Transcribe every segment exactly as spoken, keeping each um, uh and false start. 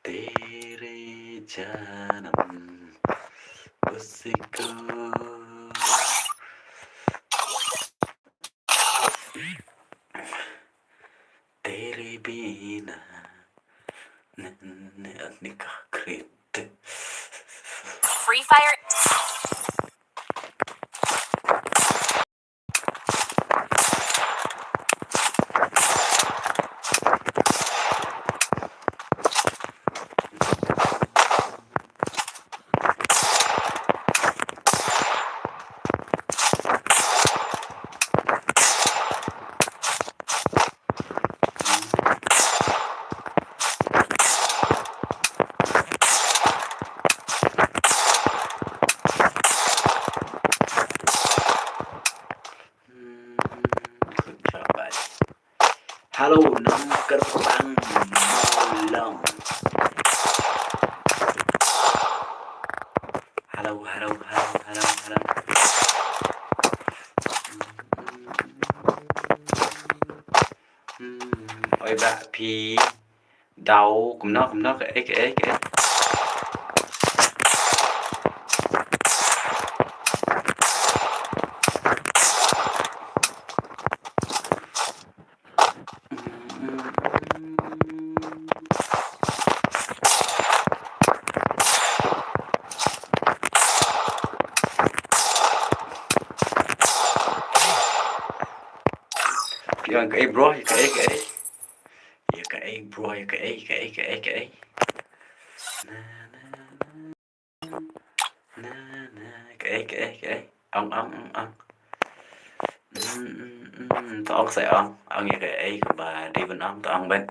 तेरे जन्म उसको तेरे बिना न, न, निकाह खरीद। Free Fire. Hello, nang kyrpang malam. Hello, hello, hello, hello, hello. Hmm, oi, ba phi. Dau, kumno, kumno, kaei, kaei, kaei. Ïa kaei, bro, ïa kaei, kaei. Ïa kaei, bro, ïa kaei, kaei, kaei, kaei. Na, na, na. Na, na, kaei, kaei, kaei. Ong, ong, ong, ong. Mm, mm, mm, to ong sa ong. Ong ïa kaei kaba dei ban ong, to ong ban.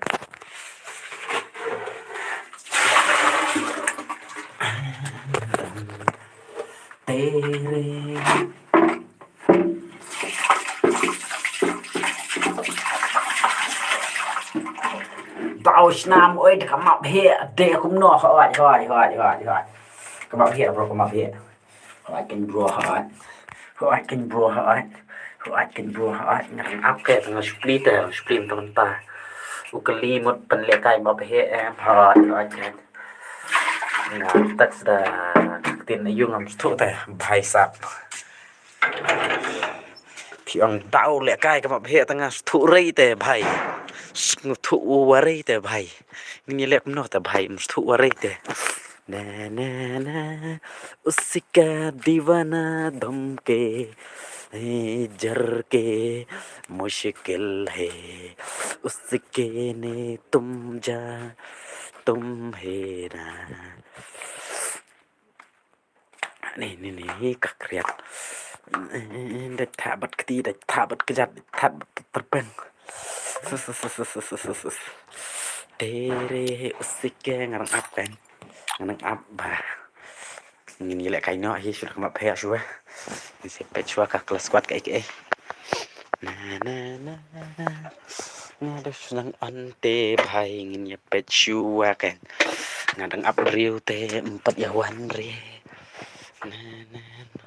Tere. Dau snam, oi, da ka map heh, de kumno, hoi, hoi, hoi, hoi, hoi. Ka map heh, bro, ka map heh. Hoi, ken bro, hoi. Hoi, ken bro, hoi. Hoi, ken bro, hoi. Nga dang ap ke, nga split te, split te mynta. U kali mut pynlehkai map heh, em, hoi, hoi, ken. Nga text da ka ktien aïu ngam sngewthuh te, bhai sab. Phi ong dau lehkai ka map heh, tang nga sngewthuh rei te bhai. Sngewthuh wa rei te bhai. Ngin ïa leh kumno te bhai, sngewthuh wa rei te. Na, na, na, usi ka deewana dham ke, eh, jar ke mushkil hai, usi ke ne tum ja, tum hai na. Ni, ni, ni, ka kriat. Dei tha bad kti, dei tha bad kjat, dei tha bad tyrpeng. Tere usike, nga dang ap kan. Nga dang ap ba. Ngin ïa leh kai noh hi shuwa ka map heh shuwa. Ngin sa peit shuwa ka class squad kaei kaei. Na, na, na, na. Nga da shu nang on te bhai, ngin ïa peit shuwa kan. Nga dang ap briew te ym pat ïa wan re. Na, na, na.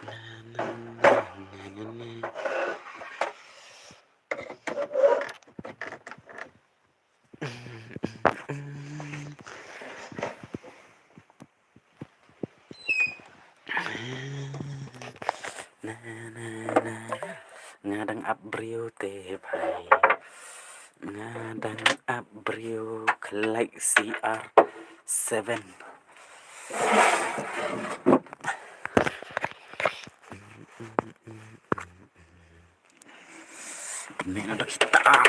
Na, na, na, na, na, na. Na, na, na. Nga dang ap briew te bhai. Nga dang ap briew khlek C R seven. Mynta na da gitar.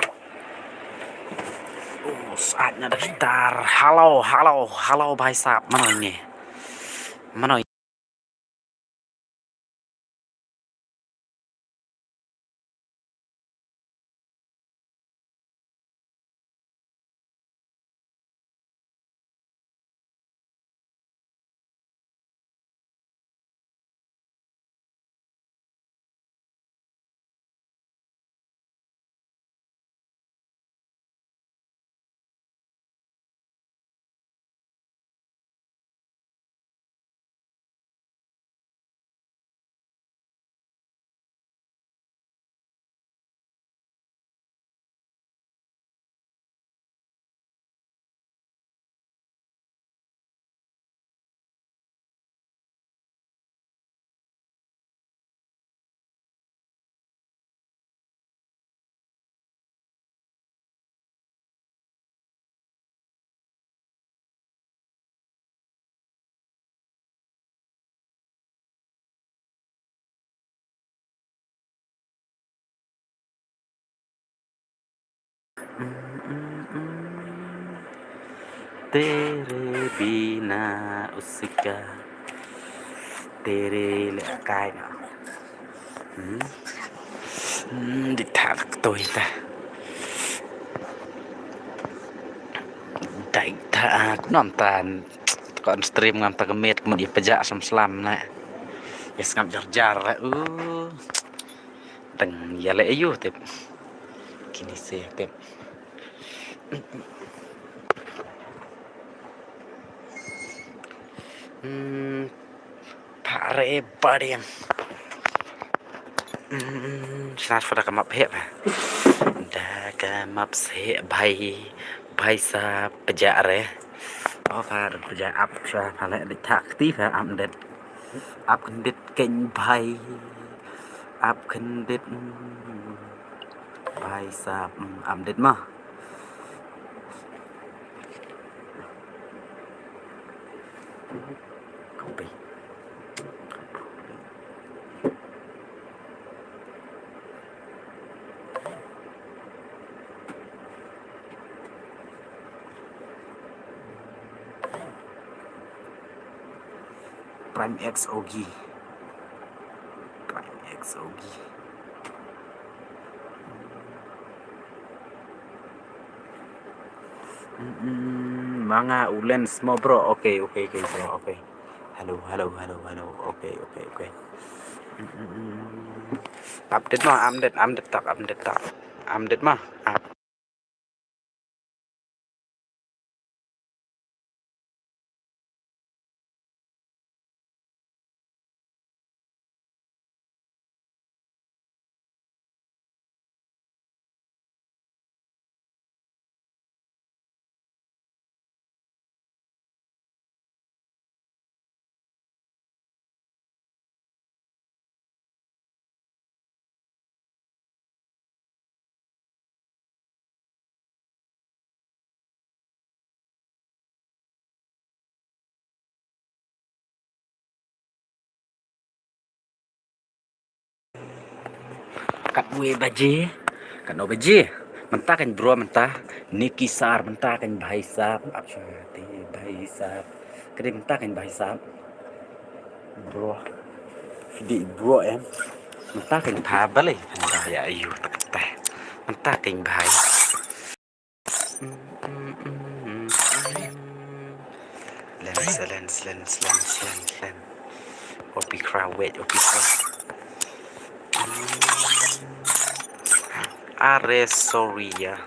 Oh, saat na da gitar. Hello, hello, hello, bhai sahab. Mano ngi? Mano? तेरे बिना उसका, तेरे ले kai na. Hmm. Hmm, di thak toi ta. Dai ta, ah, kumno mynta ka on stream ngam ta ka miet, ka mut ïa pajak sam slam na. Ïa sngap jar jar la. Uh. Dang ïa leh aïu tip. Kine se tip. Hmm. Pare pare. Hmm, snar fa da ka map heh ba. Da ka map se bhai, bhai sahab pajak re. Oh, pha pajak ap sha pha le dik thak ti pha ap dit. Ap khyndiat keiñ bhai. Ap khyndiat, hmm, bhai sahab, hmm, ap dit ma. Copy. Prime X Ogi. Prime X Ogi. Mm, mm, mm, ma nga u Lens mo, bro. Okay, okay, okay, bro. Okay. Hello, hello, hello, hello. Okay, okay, okay. Mm, mm, mm, mm. Update mo, update, update tak, update tak. Update mo. Up. Katwei baje, katno baje. Mynta kan bro mynta. Niki sar mynta kan bhai sahab. Ap shati bhai sahab. Kadi mynta kan bhai sahab. Bro. Fidi bro em. Mynta kan bha bale. Mynta ya ayu tak teh. Mynta kan bhai. Lens, lens, lens, lens, lens, lens. Opi crowd, wait, opi crowd. Are sorry ya.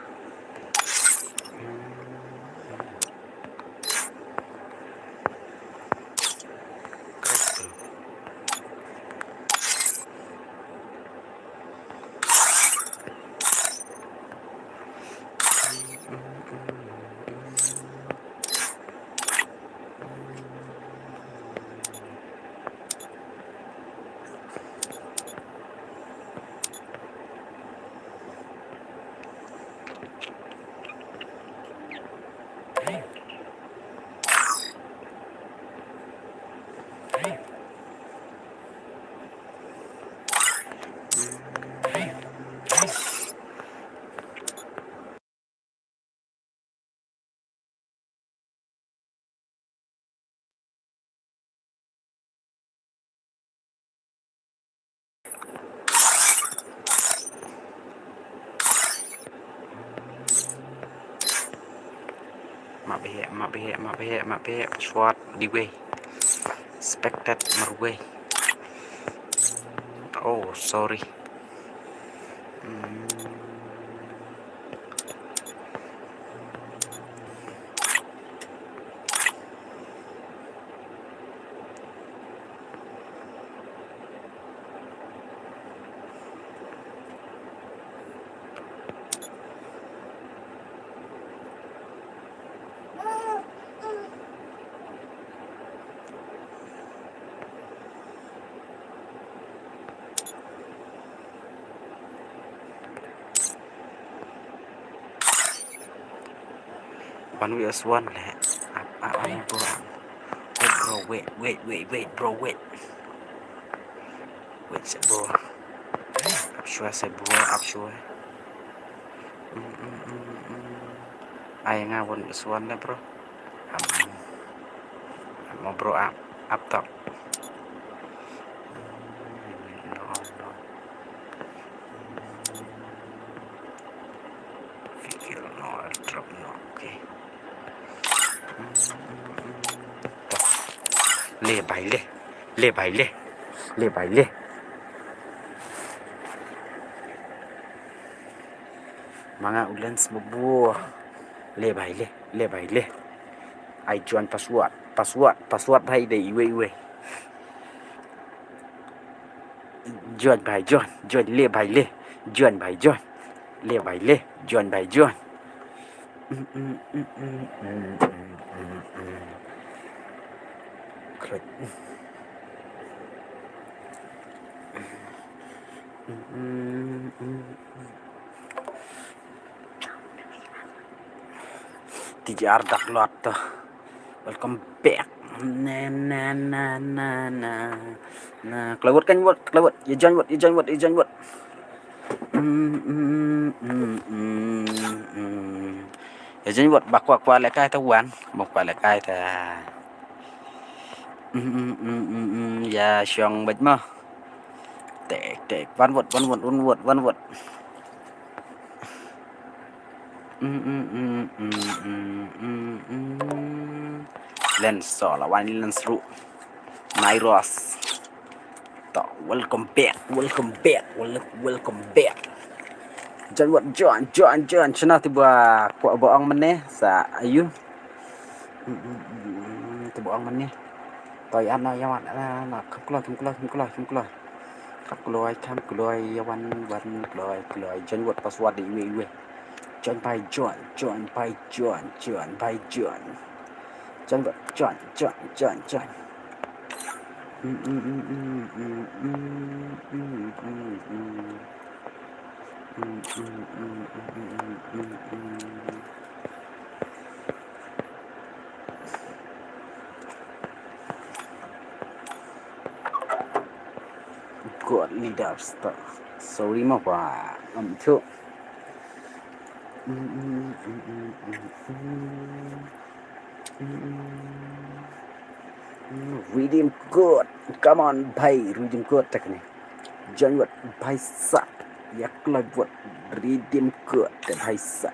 Map he, map he, map he, map he, short di wei. Spectate marwei. Oh, sorry. Hmm. One vs one leh. Ap, ap, ap, bro. Wait, bro, wait, wait, wait, wait, bro, wait. Wait, seh, bro. Ap shuwa, seh, bro, ap shuwa. Mm, mm, mm, mm. Ai nga one vs one leh, bro. Ap. Ap mo, bro, ap. Ap top. No, no. Kill no, airdrop no. Okay. Leh bhai leh. Leh bhai leh. Leh bhai leh. Ma nga u Lens mo bro. Leh bhai leh. Leh bhai leh. Ai join password. Password. Password bhai dei iwei iwei. Join bhai join. Join leh bhai leh. Join bhai join. Leh bhai leh. Join bhai join. Klik. T J R Dak Lot to. Welcome back. Na na na na na. Na, khlem wot kan wot, khlem wot. Ïa join wot, ïa join wot, ïa join wot. Mm, mm, mm, mm, mm. Ïa join wot, ba kwah kwah lehkai te wan, ba kwah lehkai te. Mm, mm, mm, mm, mm. Ïa shong bad mo. Tek tek, wan wot, wan wot, wan wot, wan wot. Mm, mm, mm, mm, mm, mm, mm. Lens so la wan lens ru. Nairos. To, welcome back, welcome back, wel-, welcome back. Join wot, join, join, join. Shana ti ba, kwah ba ong mynne sa ayu. Mm, mm, mm, mm, ti ba ong mynne. To ïa na ïa wan na na kham kloi, kham kloi, kham kloi, kham kloi. Kham kloi, kham kloi, ïa wan, wan kloi, kloi. Join wot password iwei, iwei. Join bhai join, join bhai join, join bhai join. Join bhai join, join, join, join. Mm, mm, mm. God leaders ta. Sorry mo ba. Am tu. Redeem code. Come on bhai, redeem code ta kane. Join wot bhai sa. Ïa kloi wot redeem code te bhai sa.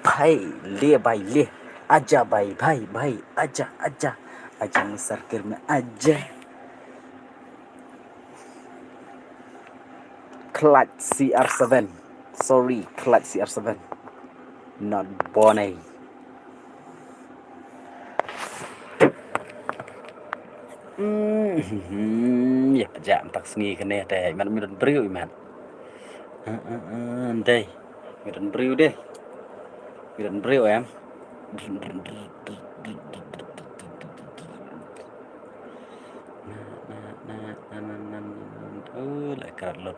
Bhai, leh bhai leh. Aja bhai, bhai, bhai. Aja, aja. Aja masar kir me aja. Clutch C R seven. Sorry, Clutch C R seven. Not Bonnie. Hmm, ïa pajak tak sngi kane te, imat mi don briew imat. Dei, mi don briew dei. Mi don briew em. Oh, la krat lut.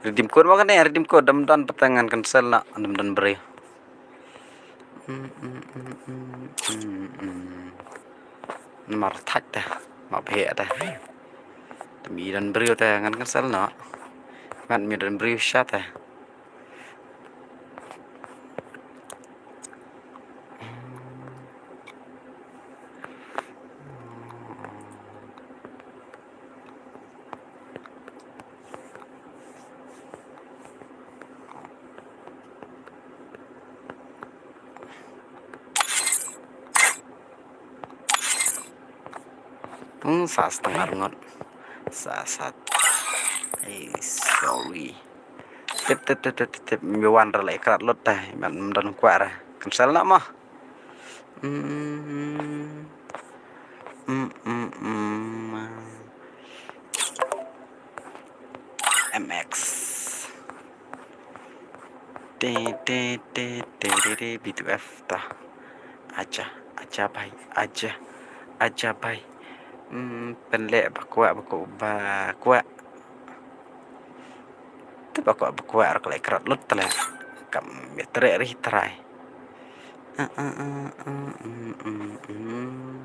Redeem code mo kane, redeem code, dam don pateng ngan cancel na, dam don briew. Namar thait ta, ma bheh ta. Te mi don briew te ngan cancel noh. Mat mi don briew sha te. Hmm, sa setengah ngut. Sa sat. Eh, sorry. Tip, tip, tip, tip, tip, tip. Ym wan ra leh krat lut te. Ym don kwah ra. Cancel noh mo. Hmm. Hmm, hmm, hmm. M X. Te, te, te, te, te, te, B two F ta. Aja, aja bhai, aja, aja bhai. Hmm, pynleh ba kwah, ba kwah, ba kwah. Te ba kwah, ba kwah, ar ka leh krat lut te leh. Kam ïa treh ri trai. Ah, ah, ah, ah, mm, mm, mm.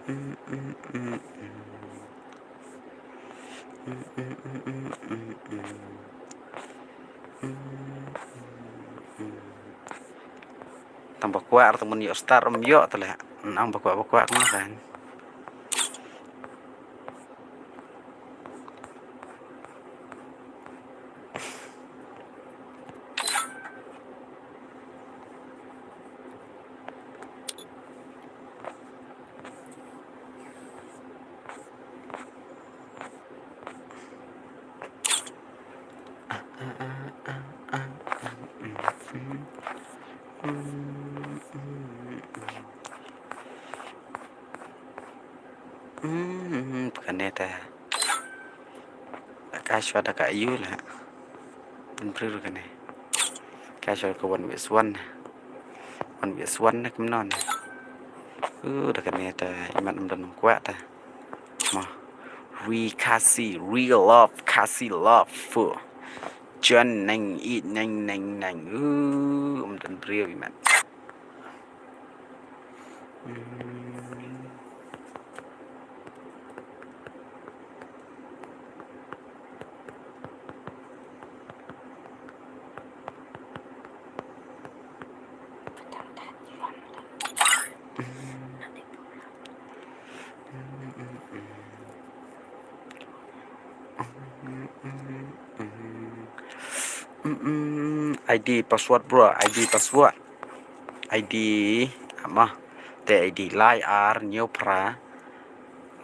Mm, mm, mm, mm. Mm, mm, mm, mm, mm, mm. Mm, mm, mm. Tang ba kwah, tang ban ïoh star, ym ïoh te leh. Nang ba kwah, ba kwah, kumno kan. Hmm, kane te. Ka shwa da ka ayu la. Ban briew kane. Ka shwa ka one vs one. One vs one ne kumno ne. Uh, da kane te imat ym don kwah te. Mo. Ri Khasi, real love, Khasi love. Fu. Jon neng i neng neng neng. Uh, ym don briew imat. I D password bro, I D password. I D, ama, te I D lai ar hynñiew phra,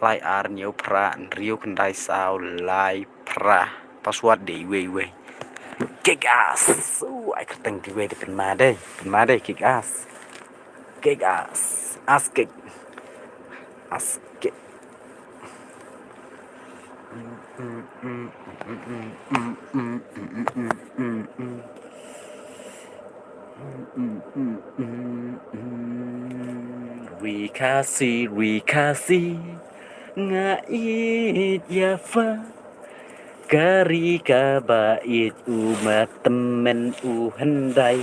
lai ar hynñiew phra, hynriew khyndai saw lai phra. Password de iwei iwei. Kick ass. Uh, ai kyrteng de iwei de pynma de, pynma de kick ass. Kick ass. Ass kick. Ass kick. Ri Khasi, Ri Khasi, nga ïeit ïa pha. Ka ri kaba ïeit u ma tymmen u hyndai.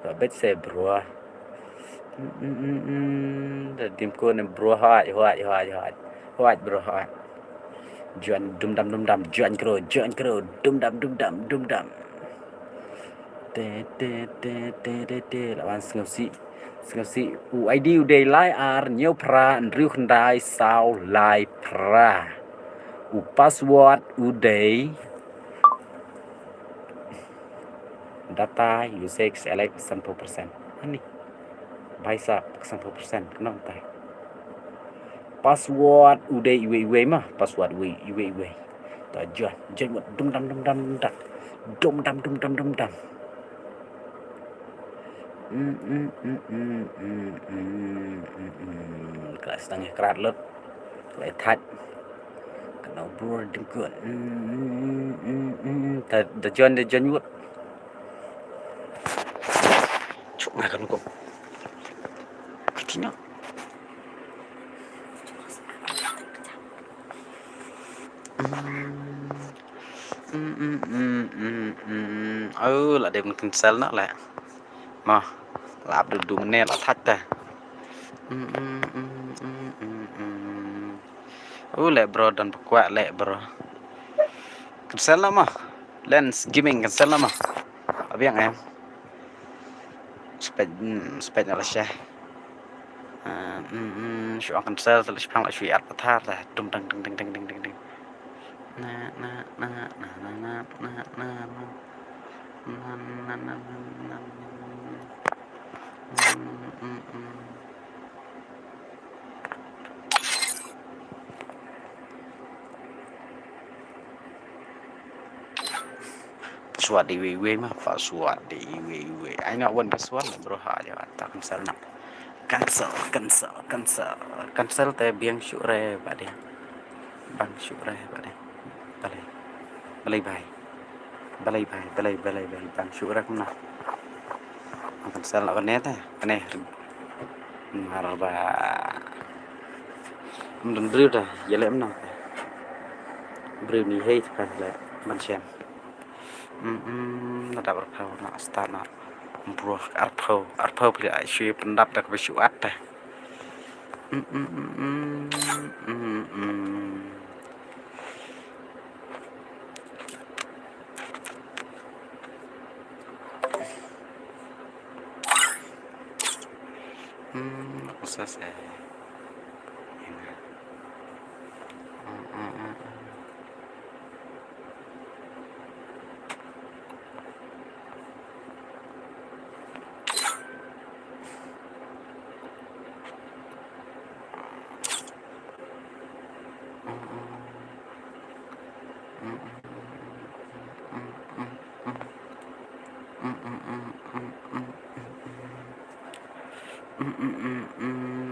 Ka bet se bro. Da dim ko ne bro, hot, hot, hot, hot. Hot bro, hot. Join dum dam dum dam, join kro, join kro, dum dam dum dam dum dam. Te, te, te, te, te, te. La wan sngewsih. Sngewsih. U I D u dei lai ar hynñiew phra hynriew khyndai saw lai phra. U password u dei data usage select sanphew percent. Ani. Bhai sahab, sanphew percent. Khnang tai. Password u dei iwei iwei ma. Password u dei iwei iwei. Ta join, join mut dum dam dum dam dum dam. Dum dam dum dam dum dam. Mm, mm, mm. Ka sdang ïa krat lut. Ka la thait. Ka na bro ding kun. Mm, mm, mm, mm. Ta, ta join, ta join mut. Chuk nga kan ko. Katina. Mm, mm, mm, mm, mm. Oh, la dei ban cancel noh leh. Mo, la ap duh duh mynne la thait te. Mm, mm, mm, mm, mm, mm. Oh, leh bro, don ba kwah leh bro. Cancel noh mo. Lens Gaming cancel noh mo. Abiang em. Spek, mm, spek noh la sha. Ah, mm, mm, shu ong cancel te la shu pang la shu ïa pathar te. Dum dang dang dang dang dang dang. Na na na na na na na na. Na na na na na. Mm, mm, mm. Password iwei iwei ma, password iwei iwei. Ai na wan password na bro ha ja ta cancel na. Cancel, cancel, cancel. Cancel te biang shuh re ba dei. Bang shuh re ba dei. Balei. Balei bai. Balei bai, balei, balei bai. Bang shuh re kumna. Cancel na kane te. Kane. Mar ba. Mdon briew da, ïa leh mno. Briew ni hei te kan leh ban shem. Mm, mm, na dap arphew na start na. Bro, arphew, arphew phi ai shu pyndap da kaba shu at te. Mm, mm, mm, mm, mm, mm. Hmm, sa sa.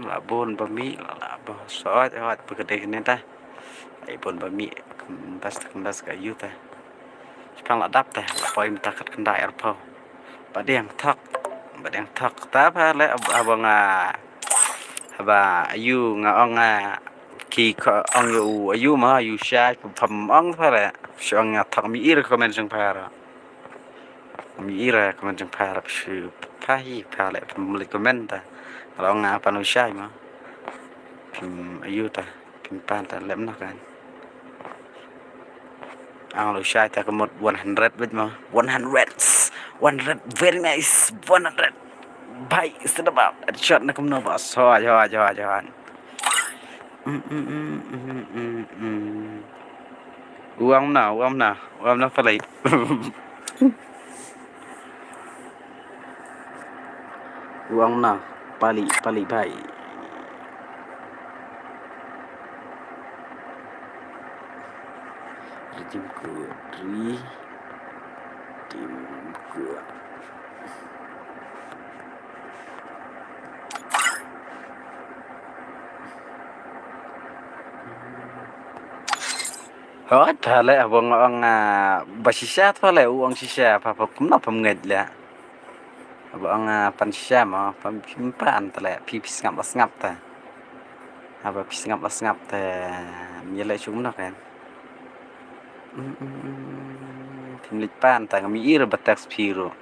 La bun ba mih la, la ba sot hot ba ka dei kane ta. Ai bun ba mih, bas bas ka yu ta. Shipang la dap ta, la poi mynta kat khyndai arphew. Ba dang thok, ba dang thok ta pha leh ab-, haba nga, haba ayu nga ong nga ki ko ong ïa u ayu ma, ayu shai, pham ong pha leh. Shu ong nga thok mi ir comment jong pha ra. Mi ir comment jong pha ra, shu pha hi pha leh, pham leh comment ta. Nga ong nga pan u shai ma. Phim ayu ta. Pynban ta lem noh kan. Ang lu shai ta ka mut one hundred bit mo. One hundred. One hundred. Very nice. One hundred. Bhai, sedap ba. Headshot na kumno ba. So, jo, jo, jo. Mm, mm, mm, mm, mm, mm. Uang na, uang na, uang na pale. Uang na, pali, pali bhai. Redeem code, redeem code. Hooid, pha leh haba nga ong, ah, ba shisha, pha leh u ong shisha, pha, pha kumno pham ngeit leh. Haba ong, ah, pan shisha mo, pha phim pan ta leh, phi, phi sngap la sngap ta. Haba phi sngap la sngap ta, ym ïaleh shuh kumno kan. Mm, mm, mm, mm, phim leit pan ta, ngam ïohi ba text phi ruh.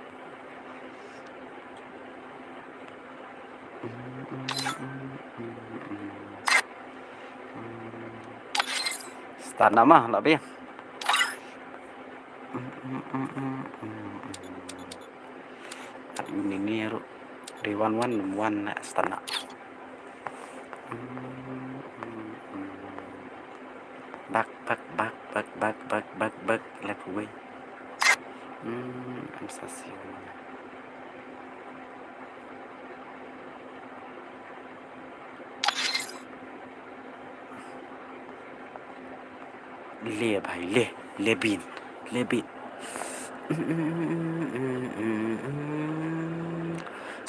Start na ma, la biang. At uni ni ruh. Dei wan wan wan na start na. Bak bak bak bak bak bak bak bak left away. Hmm, I'm so sorry. Le bhai, le, le bin, le bin.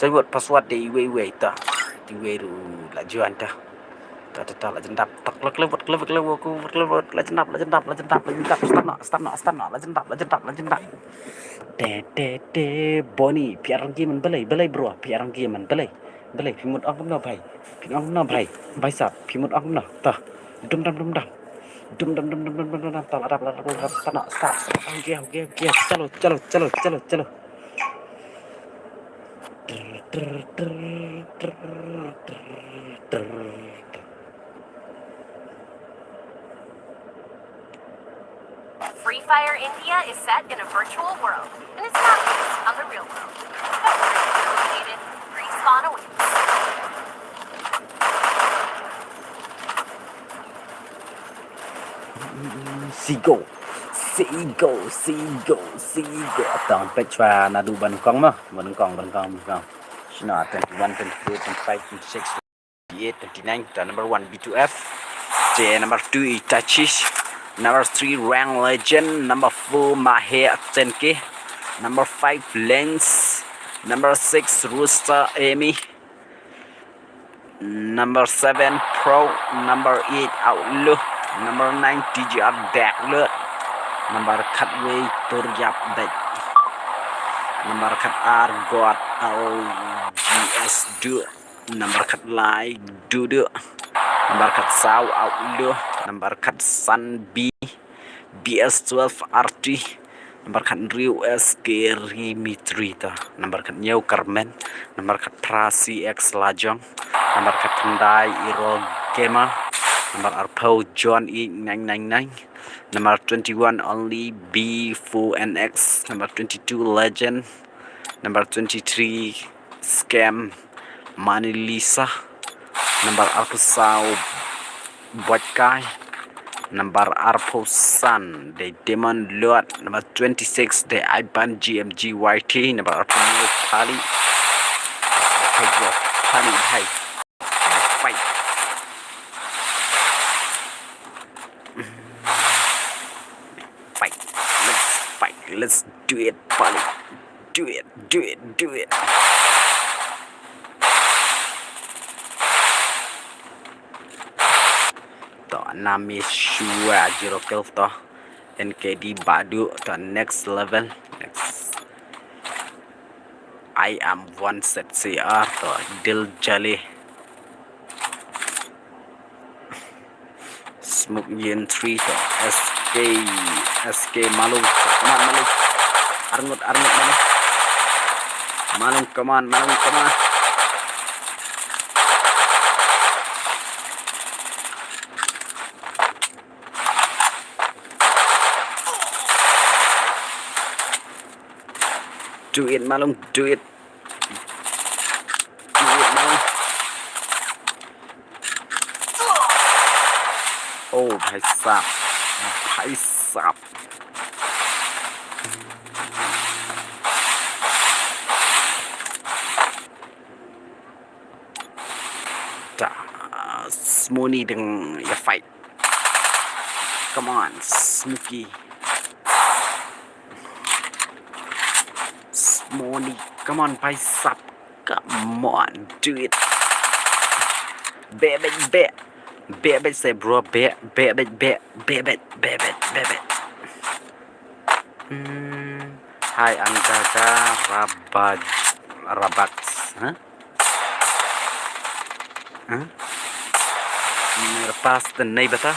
Sa wat password de iwei iwei ta. Iwei ruh la join ta. Ta ta ta la jendap. Tak lek lek wat lek lek wat ku wat lek wat la jendap la jendap la jendap la jendap. Start na start na start na la jendap la jendap la jendap. Te te te Boni phi arang ki man belai belai bro phi arang ki man belai. Belai phi mut ong kumno bhai. Phi ong kumno bhai. Bhai sap phi mut ong kumno. Ta. Dum dam dum dam. Dum dum dum dum dum dum dum. Tang, ladap, ladap, ladap. Tang, start, start. Okay, okay, okay. Chalo, chalo, chalo, chalo, chalo. Free Fire India is set in a virtual world, and it's not based on the real world. Don't worry, you're located. Respawn awaits. Sigo. Sigo, sigo, sigo. Tang pet chwa na du ban kong ma. Ban kong, ban kong, ban kong. Shina twenty-one, twenty-two, twenty-five, twenty-six, twenty-eight, twenty-nine. Ta number one, B two F. Te number two, Itachi. Number three, Rank Legend. Number four, Mahe ten K. Number five, Lens. Number six, Rooster Amy. Number seven, Pro. Number eight, Outlaw. Number nine, T G R Backload. Number khat wei, Tur Yap Dai. Number khat ar, God L G S Du. Number khat lai, Dudu. Number khat saw, Outlaw. Number khat san, B. B S twelve R T. Number khat hynriew, S K Rimitri ta. Number khat hynñiew, Carmen. Number khat phra, C X Lajong. Number khat khyndai, Irol Gamer. Number arphew, John E nine nine nine. Number twenty-one, Only B four N X. Number twenty-two, Legend. Number twenty-three, Scam, Mani Lisa. Number arphew saw, Botkai. Number arphew san, dei Demon Lord. Number twenty-six, dei Ivan G M G Y T. Number arphew hynñiew, Pali. Okay, bro. Pali, hai. Fight. Fight. Let's fight. Let's do it, Pali. Do it, do it, do it. To, nami shuwa zero kill to. N K D Badu to next level. Next. I am one set C R to Dil Jali. Smoke Yin three to S K, S K Malung. Come on, Malung. Arngut, Arngut, Malung. Malung, come on, Malung, come on. Do it, Malung, do it. Do it, Malung. Oh, bhai sahab. Bhai sahab. Ta, Smoni dang ïa fight. Come on, Smokey. Smoni, come on, bhai sahab. Come on, do it. Beh, beh, beh. Beh, beh, say, bro, beh, beh, beh, beh, beh, beh, beh, beh, beh, beh. Hmm, hai, Anggaga Rabaj, Rabaj, huh? Huh? Mere paas to nahi pata,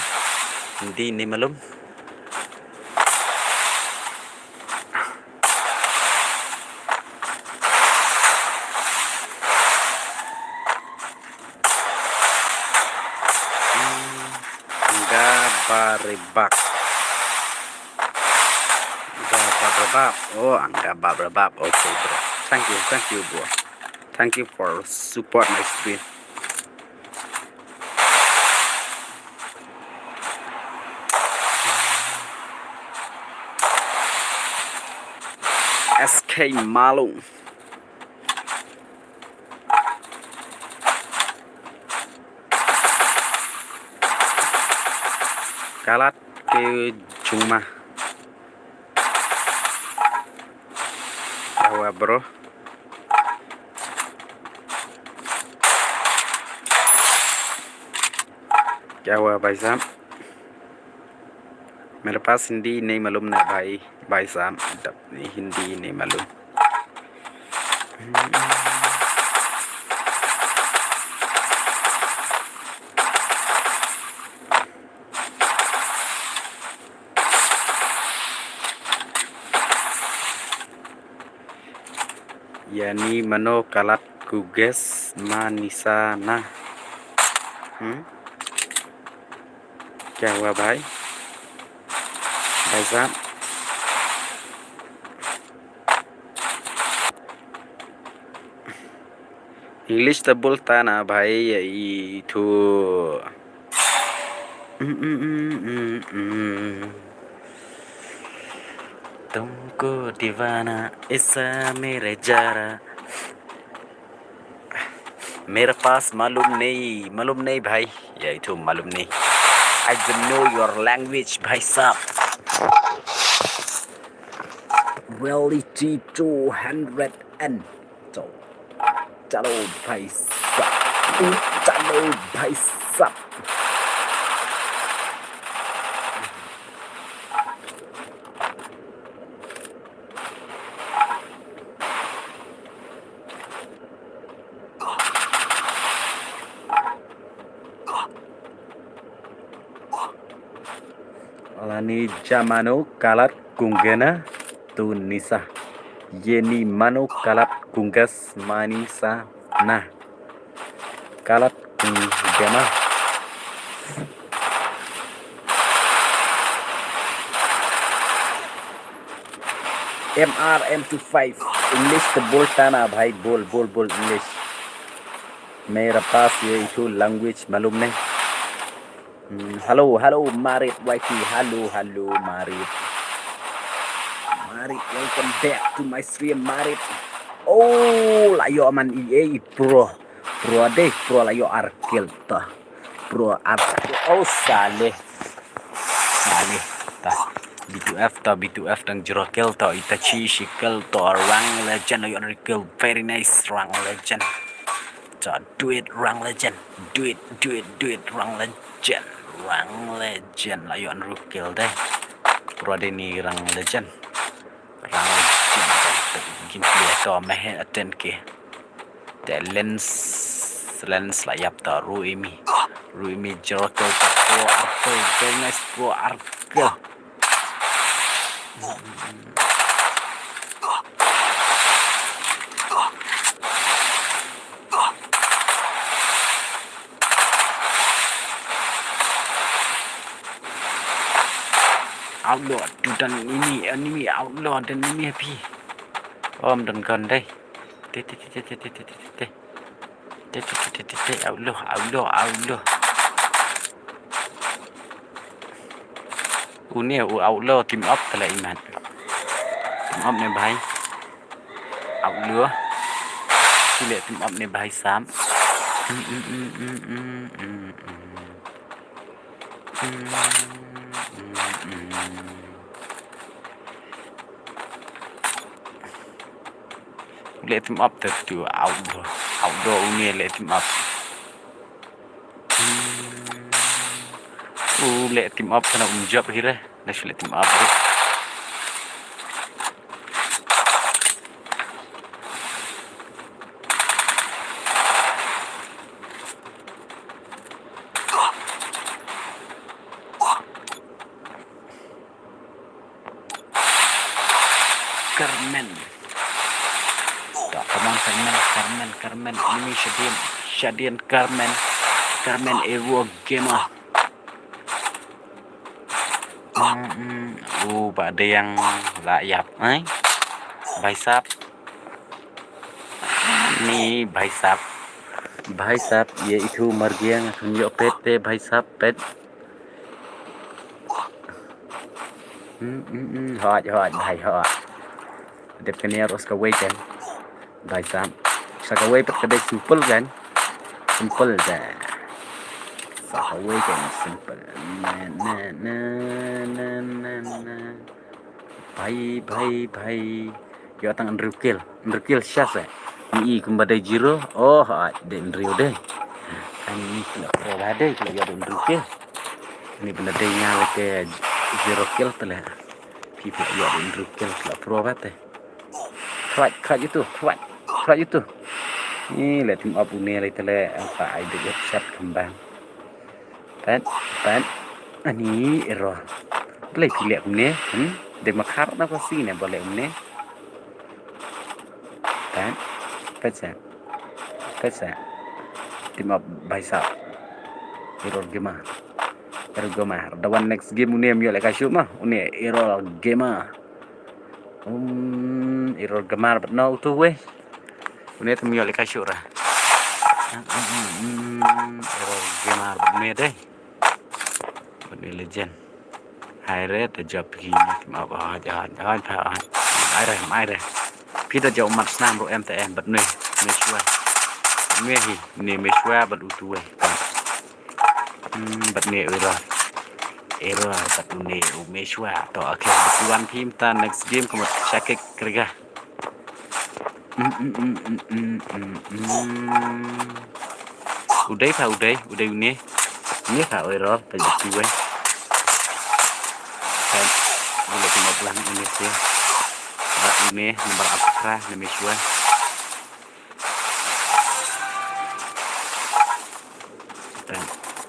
Hindi nahi malum. Gabaribak. Gabaribak. Oh, Gabaribak. Okay, bro. Thank you, thank you, bro. Thank you for support my stream. S K Malung. Kalat ke juma. Awa, bro. Kya hua, bhai sahab? Mere paas Hindi nahi malum na, bhai, bhai sahab. Dap nahi, Hindi nahi malum. यानी मनो कलत कुगेस मा निशाना। हम्म? क्या हुआ भाई? भाई साहब, इंग्लिश तो बोलता ना भाई, ये तो तुमको दीवाना ऐसा मेरे जरा। मेरे पास मालूम नहीं, मालूम नहीं भाई, ये तो मालूम नहीं। I don't know your language, भाई साहब। Reality two hundred and चलो, चलो भाई साहब, चलो भाई साहब। Lani jamano kalat kungena tu nisa. Yeni mano kalat kunggas manisa na. Kalat kungena. M R M two five. English to bolta na bhai, bol, bol, bol English. मेरे पास ये इशू लैंग्वेज मालूम नहीं। Hmm, hello, hello, Marit Y T. Hello, hello, Marit. Marit, welcome back to my stream, Marit. Oh, la ïoh man i ei pro. Pro deh, pro la ïoh ar kill ta. Pro ar kill. Oh, saleh. Saleh. Ta. B two F ta, B two F dang jero kill ta. Itachi shi kill ta. Rang Legend la ïoh ar kill. Very nice, Rang Legend. So, do it, Rang Legend. Do it, do it, do it, Rang Legend. Rang Legend. La ïoh ar kill deh. Pro deh ni Rang Legend. Rang Legend. Gin play to meh aten ke. Te Lens, Lens la ïap to Ruimi. Ruimi jero kill to pro arke. Very nice pro arke. Outlaw, tu dan ini, enemy outlaw dan ini api. Om dan gun deh. Te te te te te te te te te. Te te te te te te, outlaw, outlaw, outlaw. Une u outlaw team up tala imat. Team up ne bhai. Outlaw. Sile team up ne bhai sam. Let him up, that's to outdoor. Outdoor only let him up. Oh, let him up, kana um jump here. Let's let him up. Carmen. Come on, Carmen, Carmen, Carmen. Ini Shadian, Shadian, Carmen. Carmen Ewo Gamer. Hmm, hmm. Oh, ba dei yang la ïap, eh? Bhai sahab. Ni, bhai sahab. Bhai sahab, ye itu margiang akan yok pet te, bhai sahab, pet. Hmm, hmm, hmm. Hot, hot, bhai, hot. Dep kane harus ka weekend. Bhai sahab. Sa kawei pat ka dei simple kan? Simple da. Sa kawei kan simple. Na, na, na. Bhai, bhai, bhai. Ïoh tang hynriew kill. Hynriew kill sha se. Ni i kumba dei zero. Oh, ah, dei hynriew dei. Ani ni kila pro ba dei, kila ïoh dei hynriew kill. Ni bynda dei nga leh te zero kill te leh. Phi phi ïoh dei hynriew kill, kila pro ba te. Khlaiñ, khlaiñ itu, khlaiñ, khlaiñ itu. Ni leh team up une leh te leh, angka ai dei ïoh chat kembang. Pet, pet. Ani error. Balei phi leh kumne? Hmm? Dei makhar na ko si ne ba leh kumne. Pet. Pet sa. Pet sa. Team up bhai sahab. Error gamer. Error gamer. Da wan next game une ym ïoh lehkai shuh ma. Une error gamer. Um, error gamer bad no utu wei. Une te ym ïoh lehkai shuh ra. Um, error gamer bad une dei. Bad une legend. Hai re, da jop phi ni, ma ba, ha, ha, ha, ha, ha. Ai re, ai re. Phi da jop mat snam ruh em te em, bad ne, me shwa. Me hi, ne me shwa, bad utu wei. Hmm, bad ne error. Error, bad ne u me shwa. To, okay, bad wan phi mynta next game, kumut shakik kriga. Mm, mm, mm, mm, mm, mm, mm. Udei ka udei, udei une. Une ka error, ka jiti wei. Ka, une ka mablang une se. Ba une, number apa kra, na me shwa.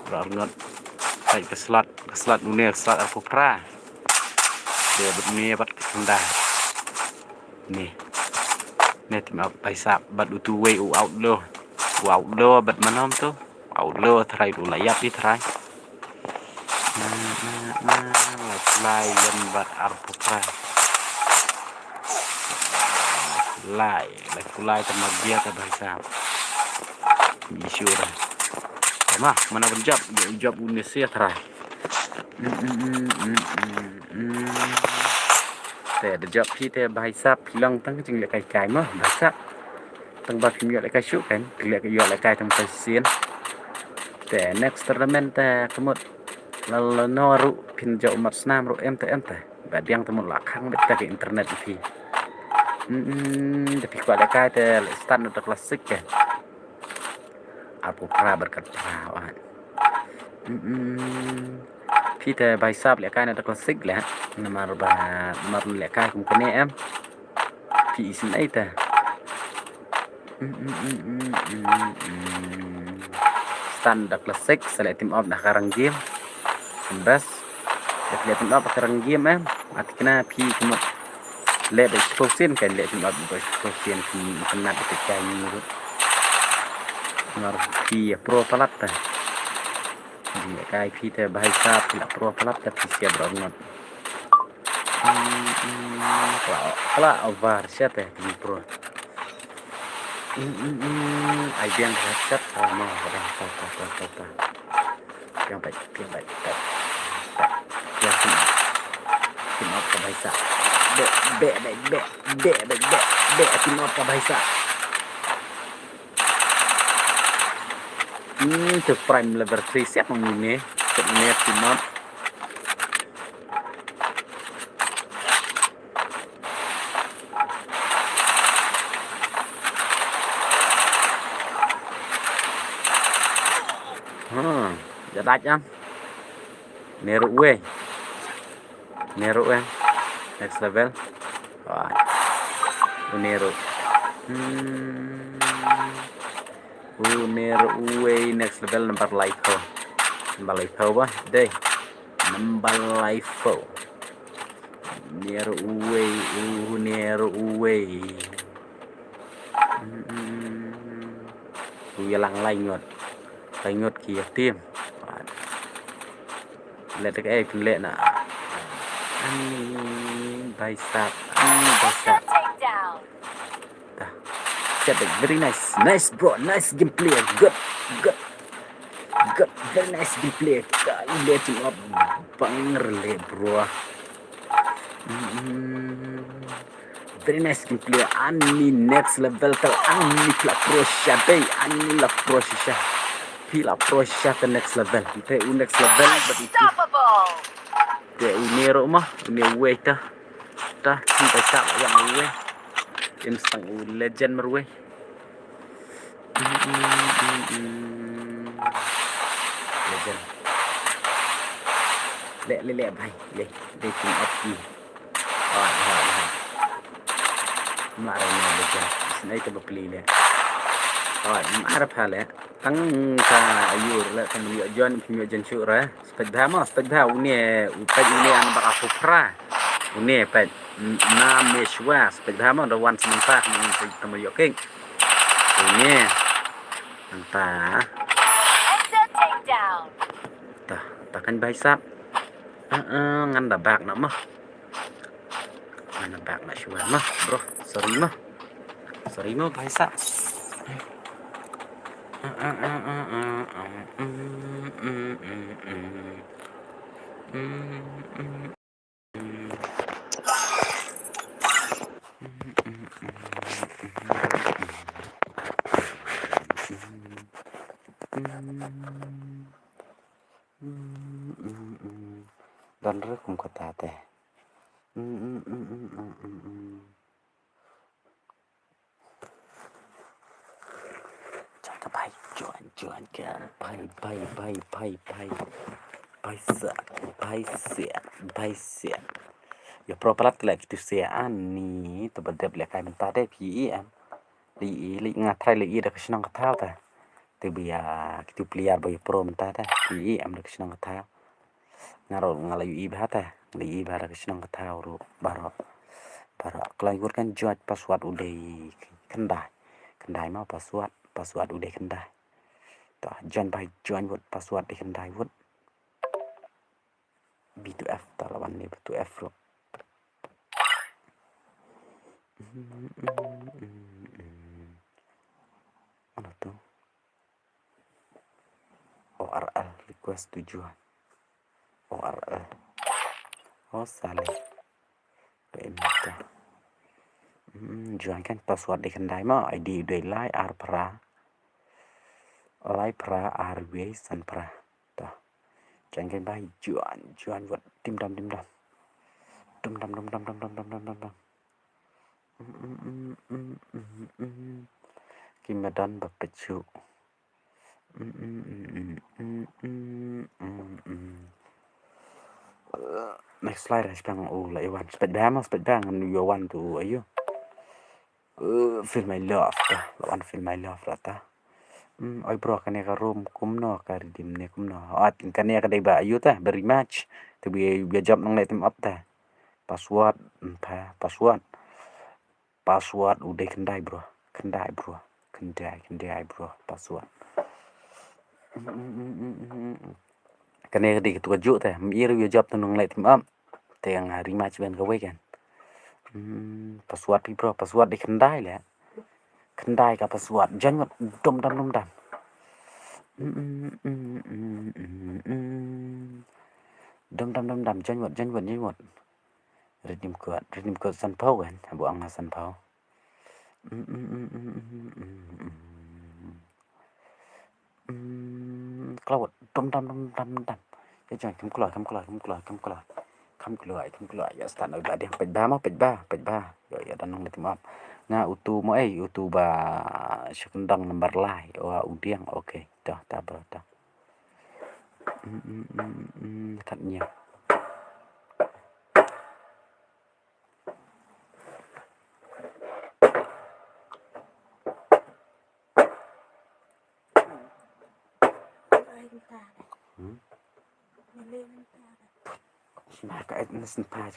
Ba arngot. Ka slot, ka slot une, ka slot arphew phra. Te bad une bad ka tunda. Ne. Ne team up bhai sahab bad utu wei u outlaw. U outlaw bad manom tu. Outlaw trai u la ïap i trai. Na, na, na, la lai lem bad arphew phra. Lai, la lai te mar bia te bhai sahab. Ni sure. Te ma, mana ban jop, jop une se trai. Mm, mm, mm, mm, mm, mm. Te da jop phi te bhai sahab phi long tang ka jinglehkai kai ma bhai sahab. Tang ba phim ïoh lehkai shuh kan, phi leh ka ïoh lehkai tang sa sien. Te next tournament te kumut la la no ruh phin jop mat snam ruh em te em te. Ba diang te mut la khang beit te ka internet phi. Mm, mm, da phi kwah lehkai te leh start na da classic te. Arphew phra bad khatphra wan. Mm, mm. Phi te bhai sahab lehkai na da classic leh. Namar ba, namar lehkai kum kane em. Phi isynei te. Mm, mm, mm, mm, mm, mm. Start da classic, sa leh team up na ka rang game. Best. Leh team up ka rang game em. Ati kena phi kumut. Leh ba exposure kan leh team up ba exposure kan kena ba kai ni ruh. Namar phi pro palat ta. Lehkai phi te bhai sahab phi la pro palat ta phi siap ruh ngot. Hmm, hmm, kala, kala over siap te phi pro. Hmm, hmm, hmm, ai biang headset. Oh, no, ta, ta, ta, ta, ta, ta. Piang bai, piang bai, bai. Bai. Piang sini. Team up ka bhai sahab. Be, be, be, be, be, be, be, be, team up ka bhai sahab. Hmm, tu prime level three siap mong ni. Siap ni team up. Hmm, jadat jam. Neru weh. Neru eh. Next level. Wah. Neru. Hmm. Uneru uwei next level number life ho. Number life ho ba dei. Number life ho. Neru uwei, uneru uwei. Mm, mm, mm. U yalang laingot. Laingot ki yatim. Let ka ei pynleh na. Ani bhai sahab, ani bhai sahab. Dah. Siap, very nice. Nice, bro. Nice gameplay. Good. Good. Good. Very nice gameplay. Ka leh team up bang rele, bro. Hmm. Very nice gameplay. Ani next level tal ani phi la pro shisha dei. Ani la pro shisha. Phi la pro shisha ta next level. Te u next level but u te u neru ma, u ne wei ta. Ta, phi ta sap yang u wei. Im sang u legend mar wei. Legend. Leh, leh, leh, bhai. Leh, leh, team up ki. Alright, alright, alright. Mla ra na legend. Snai ta bapli leh. Alright, mla ra pha leh. Tang ka ayur leh, tang mli jon, phi mli jon shu ra. Spek bha ma, spek bha. Une, u pek une an ba aku pra. Une peit. Nam ne shwa, peit bha mo, da wan sha mynta, ne peit tang ma ïoh kick. Une. Nangta. Ta, ta kan bai sap. Ah, ah, ngan da bak na mo. Ngan da bak na shwa mo, bro. Sorry mo. Sorry mo, bai sap. Don ruh kum kata te. Jan ka bai, jan, jan ka bai, bai, bai, bai, bai. Bai sa, bai sa, bai sa. Ïa pro palat ki la kitu sa ani, to ba dep lehkai mynta te phi i em. Lei i, lei nga try lei i da ka shnong ka thaw ta. Te ba ïa kitu player ba ïa pro mynta te. Phi i em da ka shnong ka thaw. Nga ruh nga la ïohi bha te, nga la ïohi bha da ka shnong ka thaw ruh baroh. Baroh. Khlaiñ wut kan jot password u dei khyndai. Khyndai ma password, password u dei khyndai. Ta jan bai jan wut password dei khyndai wut. B two F ta la wan ne B two F ruh. Mana tu? O R L, request to join. O R L. O sale. Ka ini ta. Hmm, join kan password dei khyndai ma, I D dei lai ar phra. Lai phra ar wei san phra. Ta. Join kan bai join, join wat dim dam, dim dam. Dum dam, dum dam, dum dam, dum dam, dum dam. Ki madan ba pechu. Next slide, ha sdang u la ïa wan. Spet bha mo, spet bha ngan ïa wan tu ayu. Uh, feel my love ta. La wan feel my love la ta. Hmm, oi bro, kane ka room kumno, ka redeem ne kumno. At kane ka dei ba ayu ta, ba rematch. Te ba ïa jop nang leh team up ta. Password, hmm, pa, password. Password u dei khyndai bro. Khyndai bro. Khyndai, khyndai bro. Password. Kane ka dei ka tu ka juk te. Ym i ruh ïa jop tu nang leh team up. Te nga rematch ban kawei kan. Hmm, password phi bro. Password dei khyndai leh. Khyndai ka password. Jan wat dum dam dum dam. Dum dam dum dam. Jan wat, jan wat, jan wat. Redeem code, redeem code sanphew kan, ha bu ang ha sanphew. Klawat, dum dam dum dam dam. Ïa jong, kam kloi, kam kloi, kam kloi, kam kloi. Kam kloi, kam kloi. Ïa start na ba ding, peit ba mo, peit ba, peit ba. Ïa, ïa dan nang leh team up. Nga utu mo ei, utu ba sha kyndong number lai. Wa u diang, okay. Dah, dah bro, dah. Kat nia. Hmm? Sna ka et na sna pa.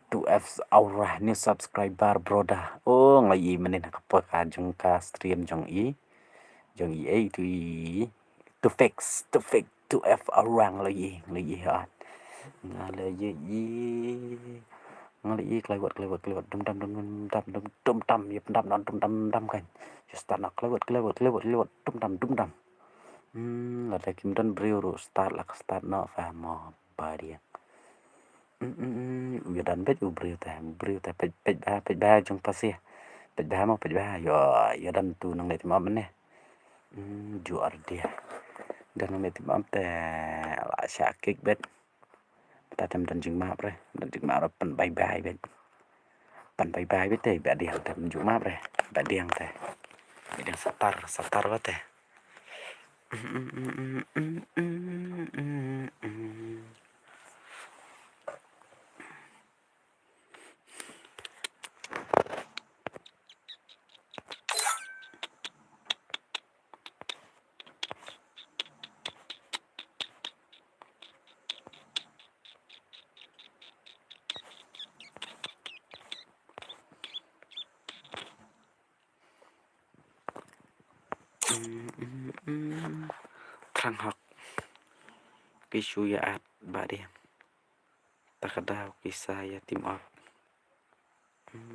Two F Aura, new subscriber, brother. Oh, nga la ïohi mynnin ha ka por ka jong ka stream jong i. Jong i ei tu i. Two fix, two fix, two F Aura nga la ïohi, nga la ïohi ha. Nga la ïohi. Nga la ïohi klaiwat, klaiwat, klaiwat. Dum dam, dum dam, dum dam, dum dam. Ïa pyndam na dum dam, dam kan. Ïa start na klaiwat, klaiwat, klaiwat, klaiwat. Dum dam, dum dam. Hmm, lada kim don briew ruh start la ka start noh fa mo ba diang. Mm, mm, mm, u ïa don beit u briew te, u briew te, peit, peit bha, peit bha jong pasi. Peit bha mo, peit bha, ïa, ïa don tu nang leh team up ne. Mm, ju ar dia. Don nang leh team up te, la shah kick beit. Te tem don jingmap re, don jingmap re, pan bye bye beit. Pan bye bye beit te, ba diang te, jingmap re, ba diang te. Ba diang satar, satar beit te. Thrang hok. Ki shu ïa at ba ding. Ta ka daw ki sa ïa team up. Em,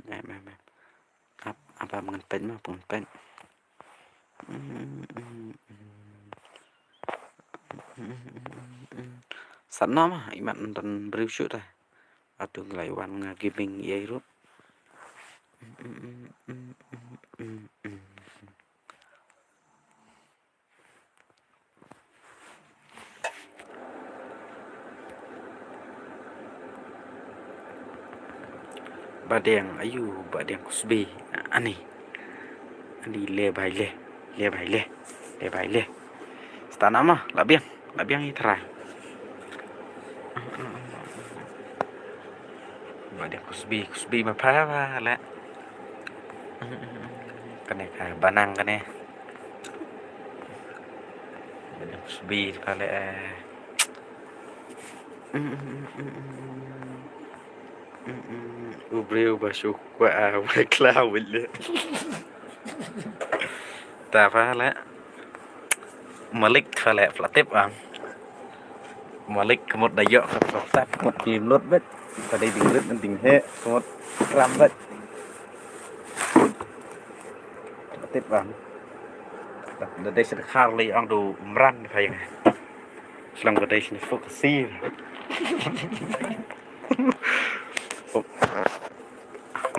em, em. Ap, ap, ap ngan peit ma, ap ngan peit. Sat na ma, imat ndan briew shu ta. Atu nglai wan nga gaming ïa ruh. Ba deng ayu, ba deng kusbi. Ani. Ani le bai le. Le bai le. Le bai le. Stana ma, la biang. La biang i trai. Ba deng kusbi, kusbi ma pha ba le. Kane ka banang kane. Ba deng kusbi pha le. U briew ba shu kwah, ah, u briew khlaw wele. Ta pha le. Malik pha le, pha la tip ang. Malik ka mut da ïoh ka pha tap, ka mut phim lut bet. Ka dei ding lut ding he, ka mut kram bet. Tip bang. Da dei sha khar lei ong du Umran pha ïa nga. Shlong ka dei sha focus sir.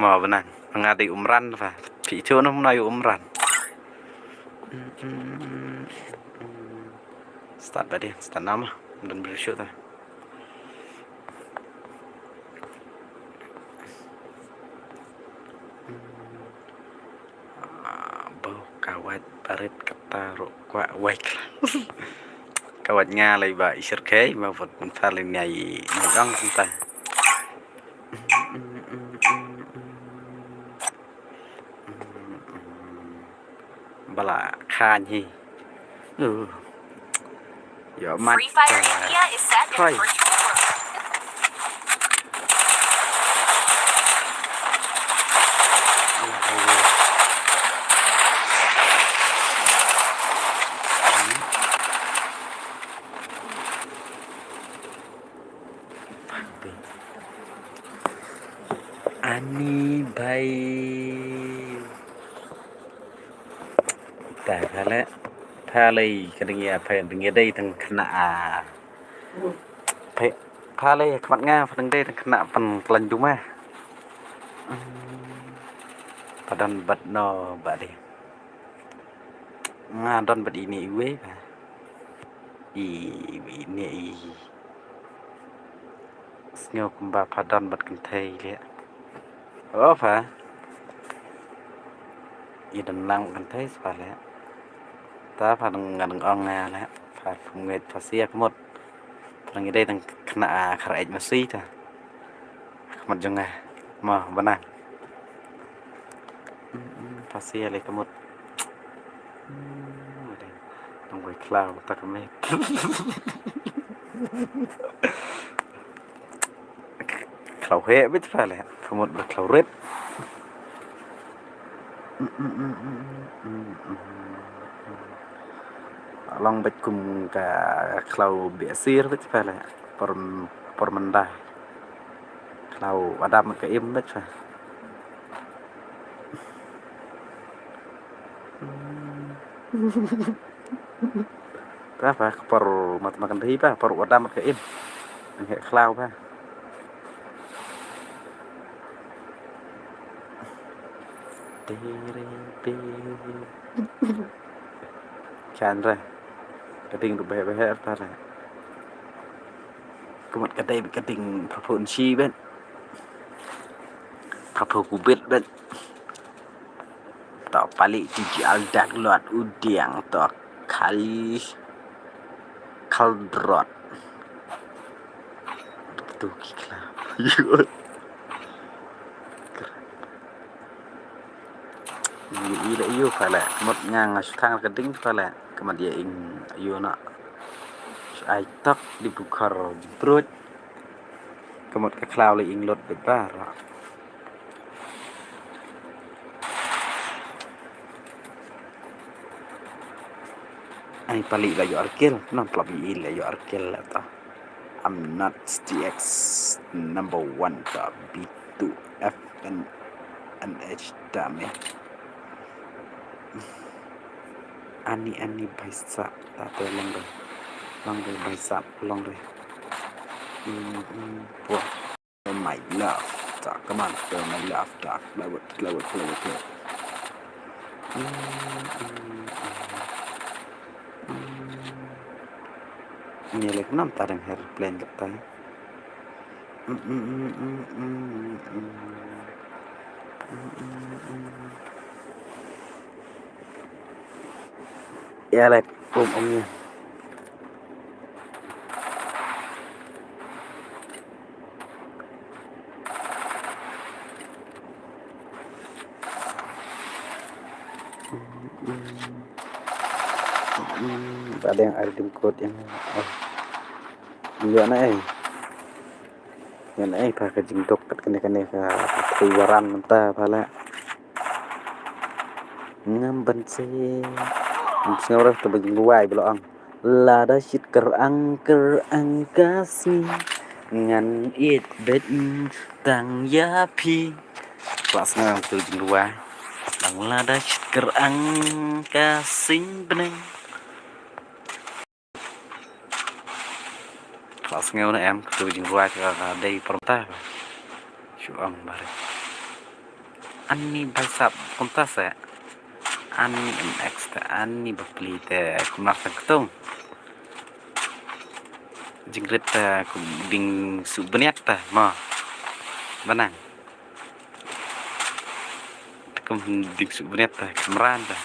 Ma bnang. Nga dei Umran pha. Phi chu num na yu Umran. Start ba dei, start nama. Dan briew shu ta. Ah, bau kawat barit kata ruh kwah wai kla. Kawat nga lai ba i shirkhei ba vot nta lai nia i nong ta. Bala khan hi. Uh. Yo, mat. Free Fire India is set in a virtual world. Ani bai. Ta pha le, pha le ka ding ïa, pha ding ïa dei tang khynnah a. Pha, pha le khmat nga pha ding dei tang khynnah pan klan duma. Pha don bad no ba dei. Nga don bad ine iwei ba. I, ine i. Sngew kumba pha don bad kynthei le. O pha. I don lang kynthei spa le. Ta pha dang nga dang ong nga le. Pha pha ngeit pha sia ka mut. Pha dang i dei tang khynnah a khar eit masi ta. Ka mut jong nga. Mo bana. Pha sia le ka mut. Nang wei khlaw ta ka met. Khlaw he bit pha le. Ka mut ba khlaw rit. Long bit kum ka khlaw biasir bit pha le. Por por menda. Khlaw adam ka im bit pha. Ta pha ka por mat makan dei pha, por wa dam ka im. Nang he khlaw pha. Tere tere. Chandra. Ka ding du beh beh ta ra. Ka mut ka dei ka ding pha phun shi bet. Pha phu ku bet bet. To pali ti ji al dak lot u diang to kali kaldrot. Tu ki kla. Yu i la yu pha le. Mut nga nga shu thang ka ding pha le. Ka mut ïa ing yu na. Shu ai tok di bukhar brut. Ka mut ka khlaw le ing lot bet ba ra. Ai pali la ïoh ar kill, nam plap i la ïoh ar kill la ta. I'm not T X number one ta B two F N N H ta me. Ani ani bhai sahab ta te long re. Long re bhai sahab long re. Mm, mm, wah. Feel my love. Ta, come on, feel my love. Ta, play with, play with, play with, play with. Mm, mm, mm. Mm. Ni lek nam ta dang airplane lek ta. Mm, mm, mm, mm, mm, mm. Mm, mm, mm, mm. Ïa lek um um ïa. Ba dang ai dim kot ïa. Ïa na ei. Ïa na ei pha ka jingduk kat kane kane ka thei waran mynta pha la. Ngam ban se. Ngam sngew rah te ba jingruwai ba la ong. Lada shit kyrang kyrang ka sngi ngan ïeit beit tang ïa phi. Pha sngew te ba jingruwai. Tang lada shit kyrang ka sing bneng. Pha sngew na em, katu jingrwai ka dei pyrta. Shu ong bare. Ani bhai sahab kumta se. Ani M X te, ani bapli te kumna tang ktung. Jingrit te kum ding su bniat te mo. Banang. Te kum ding su bniat te, kamran te.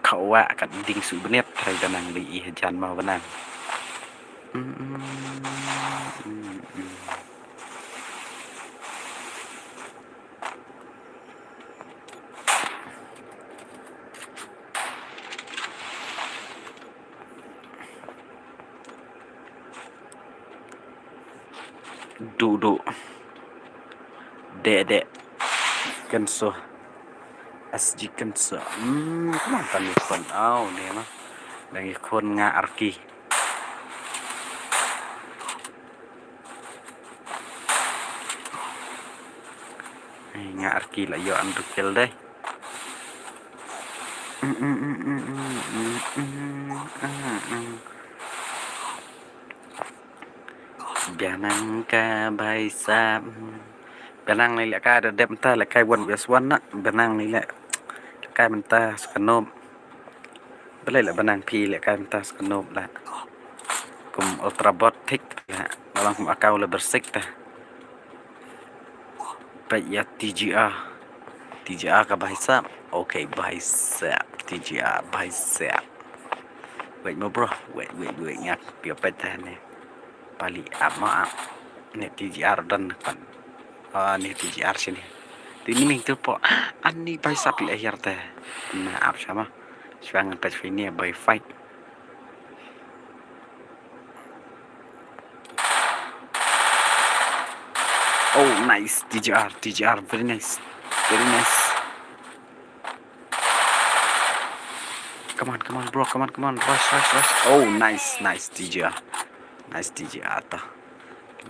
Khawa kat ding su bniat trai danang dei i hajan mau banang. Duh duh. Deh deh. Kenso. S G Kenso. Hmm, kumno kan ni kon. Au, ni mah. Dang i kon nga arki. Nga arki la ïoh an dukil deh. Bianang ka bhai sahab. Bianang ni leh ka da dep ta leh kai one versus one na. Bianang ni leh kai mynta skanop. Balei la banang phi leh kai mynta skanop la. Kum ultra bot thik la. Balang kum akau la bersik ta. Peit ïa T G R. T G R ka bhai sahab. Okay bhai sahab. T G R bhai sahab. Wait mo bro. Wait wait wait ngak pio peit ta ne. Pali ap ma ap. Ne T G R dan kan. Ah, ne T G R sini. Ti ni ming tu po. Ani bhai sahab pili akhir te. Na ap sama. Shuang ngan peit sini bhai fight. Oh, nice. T G R, T G R, very nice. Very nice. Come on, come on, bro. Come on, come on. Rush, rush, rush. Oh, nice, nice, T G R. Nice, T G R ta.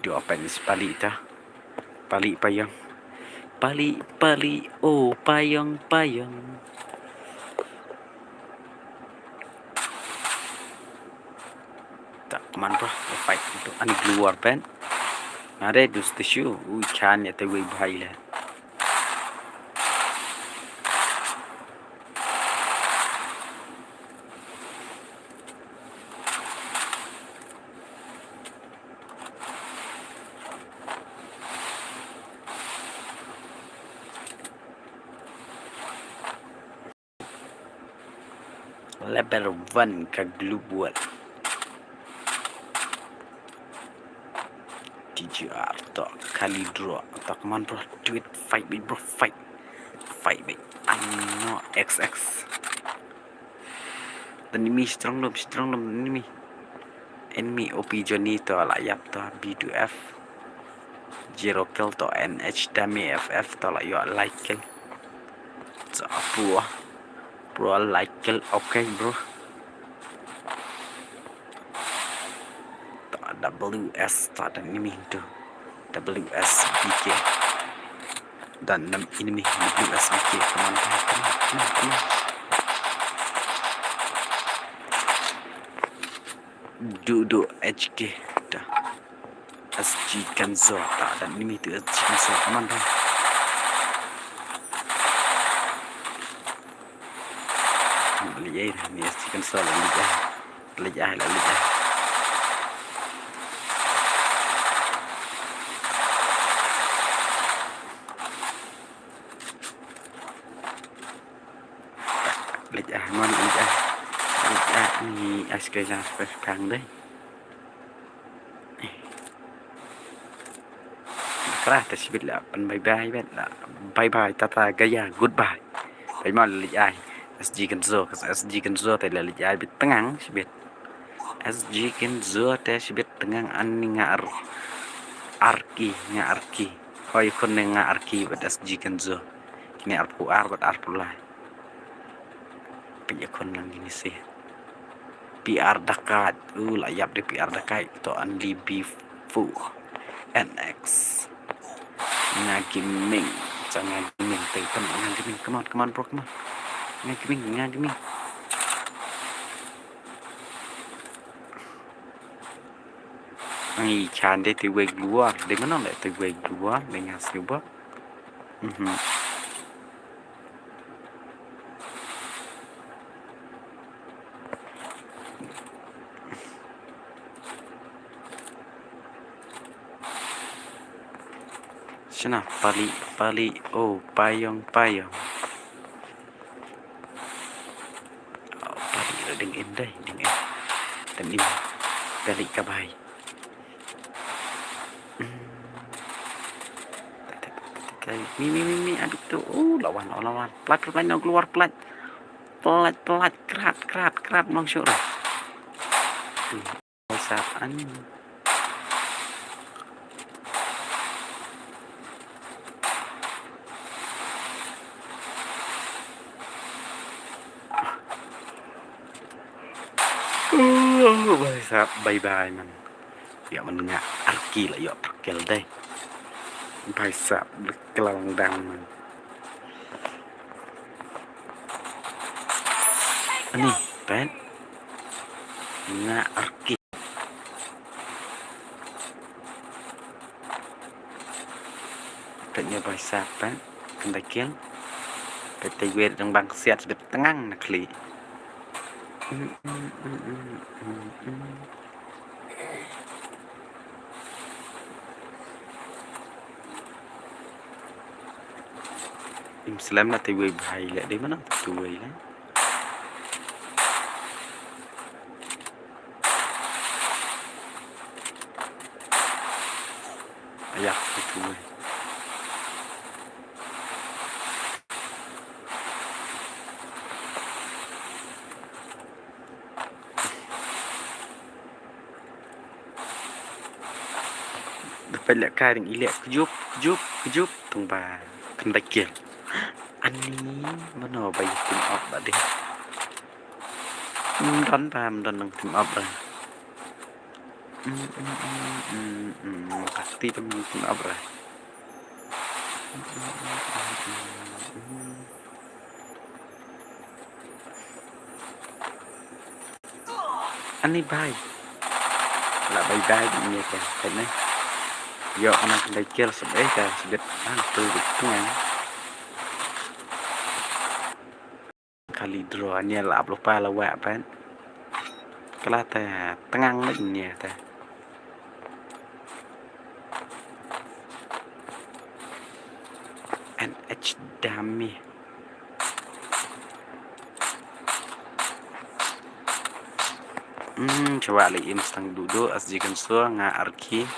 Dua pen pali ta. Pali payong. Pali, pali, oh, payong, payong. Tak, come on, bro. Fight itu. Ani keluar pen. Ada dus tisu. Ui, chan ya te wei bahai lah. Level one ka global. T G R to Kalidro. To, come on, bro. Do it. Fight me, bro. Fight. Fight me. Ano X X. Enemy strong lum, strong lum enemy. Enemy O P Johnny to la ïap to B two F. Zero kill to N H Dami F F to la ïoh lai kill. Sa pro. Pro like kill. Okay, bro. Ta W S, ta da enemy tu. W S B K. Dan nam enemy W S B K. Come on, come on, come on, come on. Dudu H K. Ta. S G Kenzo. Ta da enemy tu S G Kenzo. Come on, bro. Leit ai ni S G Kenzo, leit ai. Leit ai, leit ai. Leit ai, man, leit ai. Leit ai, ni ai, sekali lagi, pas kang deh. Krah te shibit la, pan bye bye bet la. Bye bye, tata gaya, goodbye. Bye bye, leit ai. S G Kenzo, S G Kenzo te la leit ai bit, tngang shibit. S G Kenzo te shibit, tngang, ani nga ar, arki, nga arki. Hoi khun ne nga arki bet S G Kenzo. Kine arphew ar bet arphew lai. Pynïakhun lang kine shi. P R Dakai. Uh, la ïap de P R Dakai. To, Anli B four. N X. Nga Gaming. Sa Nga Gaming. Tei pen Nga Gaming. Come on, come on, bro, come on. Nga Gaming, Nga Gaming. Ngi chan de te wei luar. De mana le te wei luar. De nga siubak. Mhm. Shana pali, pali, oh, payong, payong. Oh, pali, ding in dai, ding in. Ding in. Pali kabai. Mi, mi, mi, mi, aduh tu. Oh, lawan, oh, lawan. Plat, plat, plat, keluar, plat. Plat, plat, krat, krat, krat, mong syuk dah. Hmm, sat ani. Oh, bye, sat, bye, bye, man. Ïa man nga arki la ïoh terkel dei. Bai sa berkelang dang man. Ani, pet. Nga arki. Pet ïa bai sa pet. Kenda kiel. Pet te wer dang bang siat sebet tengang na kli. Im slem la te wei bhai le, de mana tu wei le. Ayah, tu wei. Dapat lek karing ilek kejup, kejup, kejup. Tung ba kendai kiel. Ani mano ba ïa team up ba deh. Mdon ba, mdon nang team up ba. Kati ba nang team up ba. Ani bai. La bai bai ni ka. Kan ni. Yo, ana kan bai kiel sebe ka sebet. Ah, tu tu kan. Kali draw ni la upload pa la wa pen. Kala ta tengang ni ta. N H Dami. Hmm, cuba lagi im stang duduk, S G Kensur, nga arki.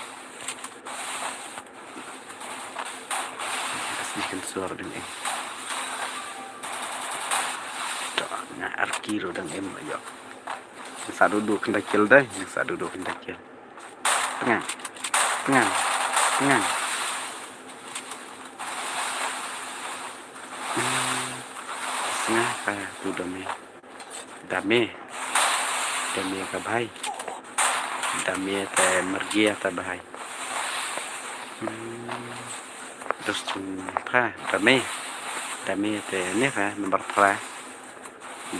S G Kensur dang im. Cuba nga arki ru dang im ayo. Sa duduk kendai kiel dai, sa duduk kendai kiel. Tengah. Tengah. Tengah. Hmm. Nga ka tu dame. Dame. Dame ka bhai. Dame te margia ta bhai. Hmm. Dos chung pha dame. Dame te ne pha number phra.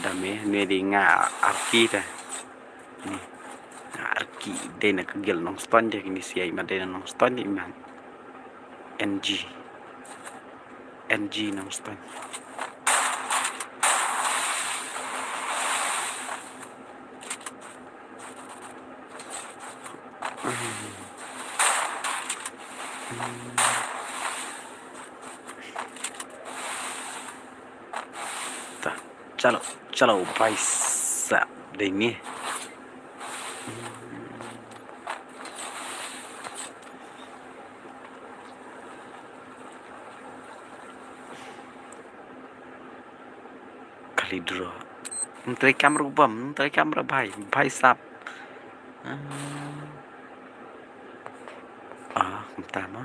Dame ne di nga arki ta. Ni. Nga arki dei na ka gil Nongstoiñ de kini siai ma dei na Nongstoiñ de iman. N G. N G Nongstoiñ. Ta, chalo, chalo, bhai sahab, dei ni. Kali draw. Menteri kamera bom, menteri kamera bhai, bhai sahab. Ah. Ah, kumta ma.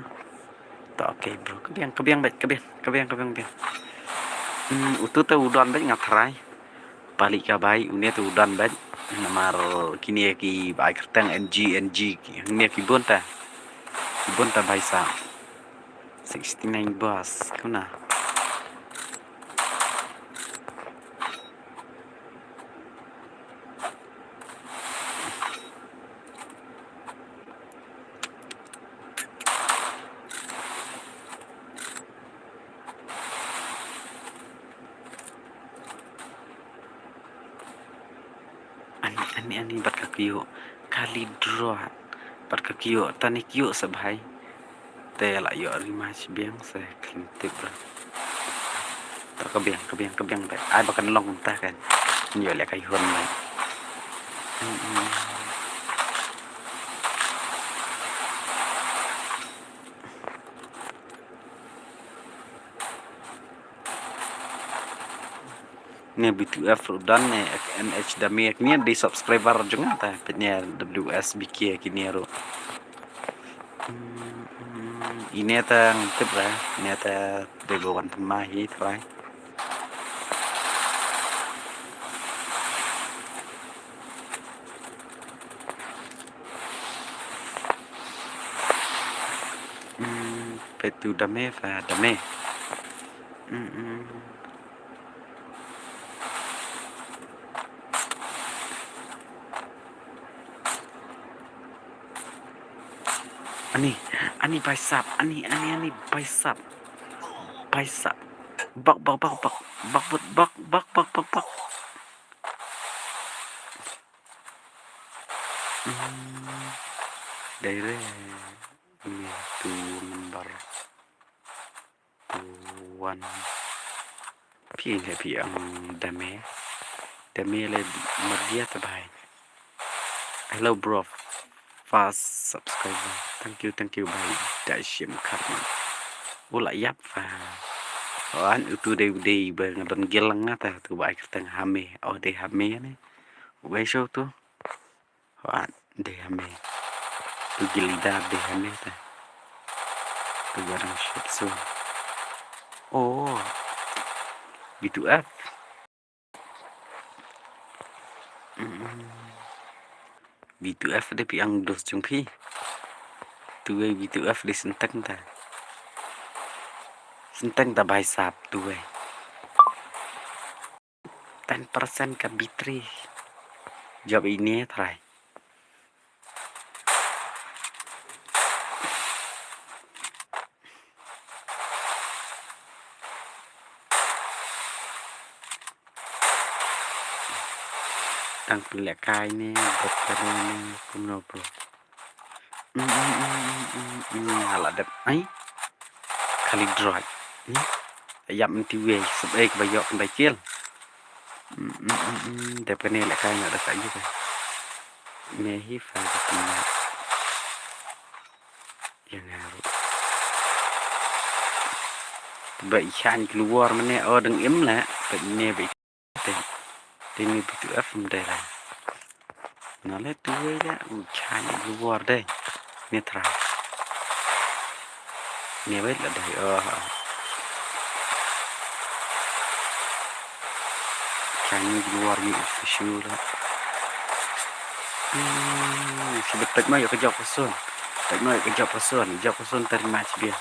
Ta, okay, bro. Ka biang, ka biang bad, ka biang, ka biang, ka biang, biang. Hmm, utu te u don bad nga tharai. Palik ka bai, une te u don bad. Namar kine ki bai kyrteng N G, N G, ki, hangne ki bun ta. Ki bun ta bhai sahab. Sixty-nine bus, kuna. Ani, ani, ani, bad ka kyiuh. Kali draw. Bad ka kyiuh. Tani kyiuh sa bhai. Te la ïoh rematch biang sa khlem tip bro. Te ka biang, ka biang, ka biang bad. Ai ba kan long kumta kan. Ïoh leh ka ihun bad. Hmm, hmm. Ne B two F ruh don ne N H Dame, ne di subscriber jong nga ta, peit ne W S B K kine ruh. Hmm, hmm, ine ta ngam tip ra, ine ta dei ba wan thymmai hi trai. Hmm, peit tu Dame fa Dame. Hmm, hmm. Ani, ani bhai sahab, ani, ani, ani bhai sahab. Bhai sahab. Bak, bak, bak, bak. Bak, bak, bak, bak, bak, bak. Hmm. Dei re. Ni tu number. Wan. Phi ne phi ang Dame. Dame le mardia ta bhai. Hello bro. First subscriber. Thank you, thank you bhai. Da shim khat man. U la ïap fa. Wan utu dei dei ba nga don gil nga ta tu ba ai kyrteng Hame. Oh dei Hame ne. Wei show tu. Wat, dei Hame. Tu gilida dei Hame ta. Tu barang shit so. Oh. B two F. Mm. B two F dei phi ang dos jong phi. Tu wei B two F dei senteng ta. Senteng ta bhai sahab tu wei. Ten percent ka battery. Jop ine trai. Tang pynlehkai ne, battery ne, kumno bro. Mm, mm, mm, mm, mm, mm, hala dep. Ai. Kali droid. Hmm? Yap mti wei, sub ek ba yok ndai kiel. Mm, mm, mm, mm, dep kane lehkai nga da sa yu ka. Ne hi fa da kane. Ya nga ru. Ba i chan keluar mane o deng im la, ba ne ba i Te, te ni B two F em dei la. Na le tu wei la, u chan u war dei. Ni tra. Ni wei la dei, oh. Kani di luar ni official. Hmm, sibit peit ma ïa ka jop ka sun. Peit ma ïa ka jop ka sun, jop ka sun tari ma sibit.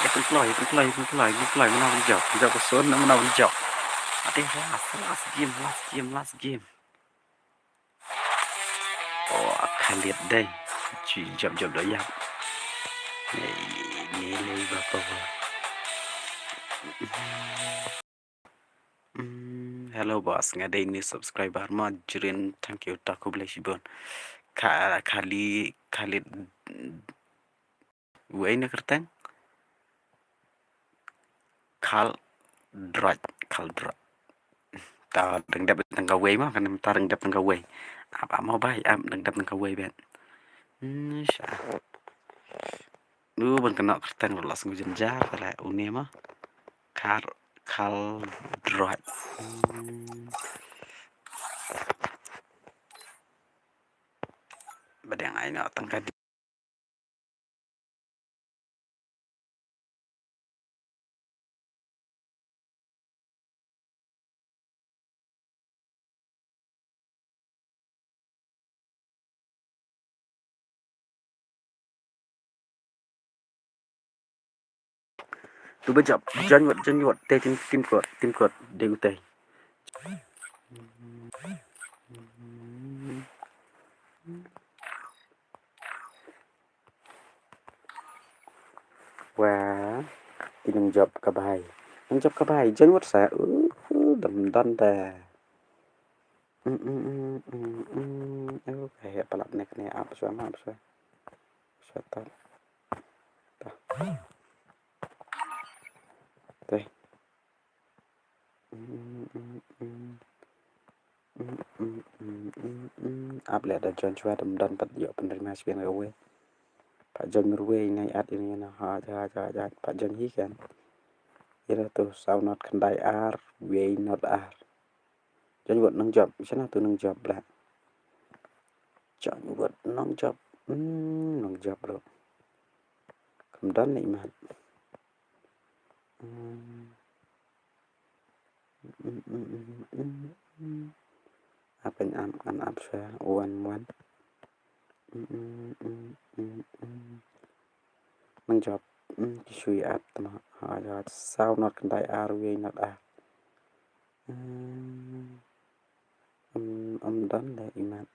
Ïa pynkloi, ïa pynkloi, ïa pynkloi, ïa pynkloi, mana ban jop, jop ka sun, mana ban jop. Ate last, last game, last game, last game. Oh, Khalid dei. Ci jop jop da ïap. Ni ni lei ba ko. Mm, hello boss, nga dei ni subscriber ma jirin, thank you ta khublei shibun. Ka Khali Khalid wei na kyrteng. Khal Droj, Khal Droj. Ta dang dep tang kawei ma, kan ta dang dep tang kawei. Ap ap mo bai, ap dang dep tang kawei bet. Hmm, sha. Lu ban kena kyrteng los ngu jynjar kala une ma. Khal, Khal Droj. Hmm. Ba dang ai no tang ka Tu ba jop, jan wat, jan wat, te tim, tim kot, tim kot, de utai. Wa, ki nang jop ka bai. Nang jop ka bai, jan wat sa. Uh, uh, dam dan da. Mm, mm, mm, mm, mm. Okay, palap ne kane ap swa ma, ap swa. Swa ta. Ta. Te. Mm, mm, mm. Mm, mm, mm, mm, mm. Ap leh da jon shuwa dam don pat ïoh pynrima shuwa na kawei. Pat jon mirwei na ïat ïa na ha ja ha ja ha ja. Pat jon hi kan. Ïa tu saw not khyndai ar wei not ar. Jon wat nang jop. Shana tu nang jop bla. Jon wat nang jop. Hmm, nang jop bro. Kam don ni mat. Hmm. Ap kan ap kan ap sha wan wan. Nang jop ki shu ïa ap tama ha ha saw not khyndai ar wei not ar. Ym don le imat.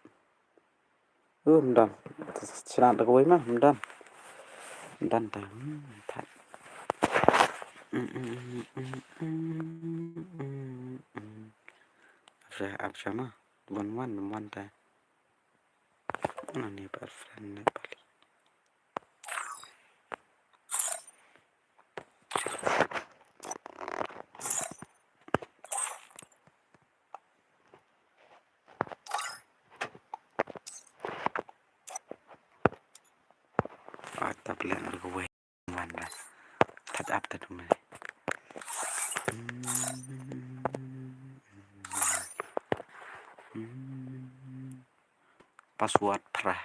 Uh, ym don. Shna da kawei ma ym don. Ym don ta. Hmm, that. Ap sha, ap sha ma. Wan wan wan ta. Nani par friend ne pali. Ah, ta plan ru wei wan da. Tat ap ta tu me. Password pra.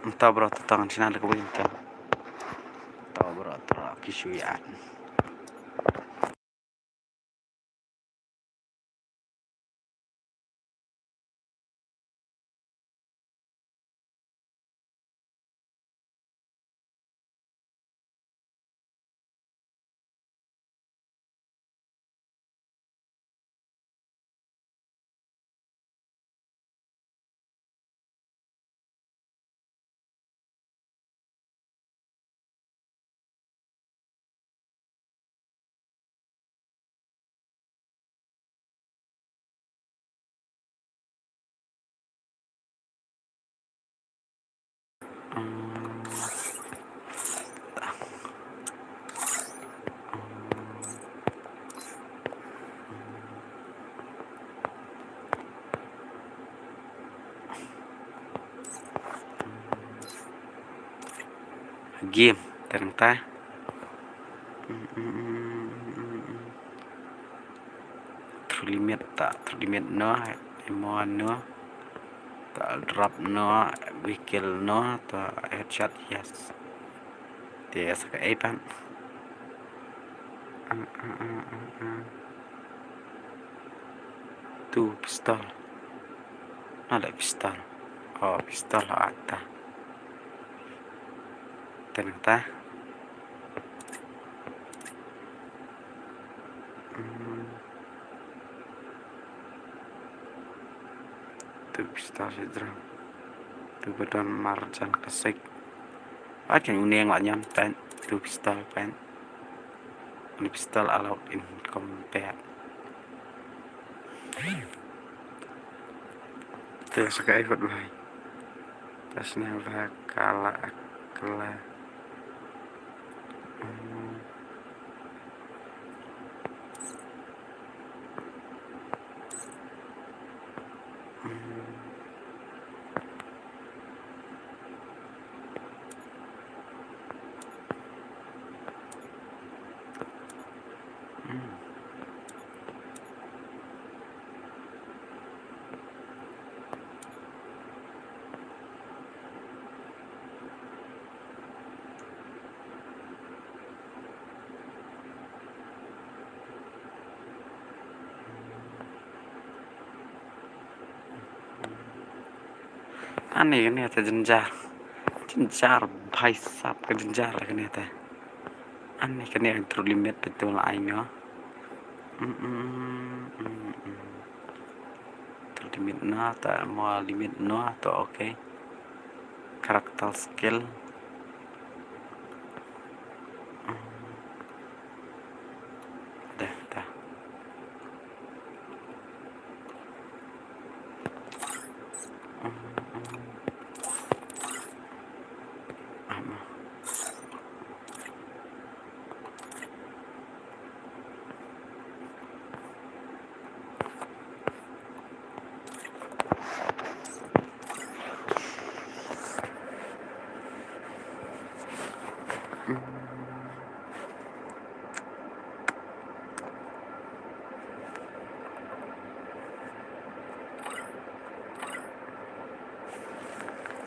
Mynta bro, to tang shna da kawei mynta. To bro, to ki shu ïa. Game, te nangta. Through limit ta, through limit no, emo no. Ta drop no, vehicle no, ta headshot, yes. Te sa kaei pat. Tu pistol. Nada pistol. Oh, pistol ata. Te nangta. Hmm. Tu pistol sha drum. Tu ba don marjan ka sek. Ba kan une nga nyan pen. Tu pistol pen. Ni pistol allowed in combat. Tu sa kaei pat bai. Tas ne ba kala kala. Hmm. Ani kane te jynjar. Jynjar bhai sahab ka jynjar la kane te. Ani kane through limit te tu la ai no. Mm, mm, mm, mm, mm. Through limit no ta mo limit no ta okay. Character skill. Mm. Dah, dah.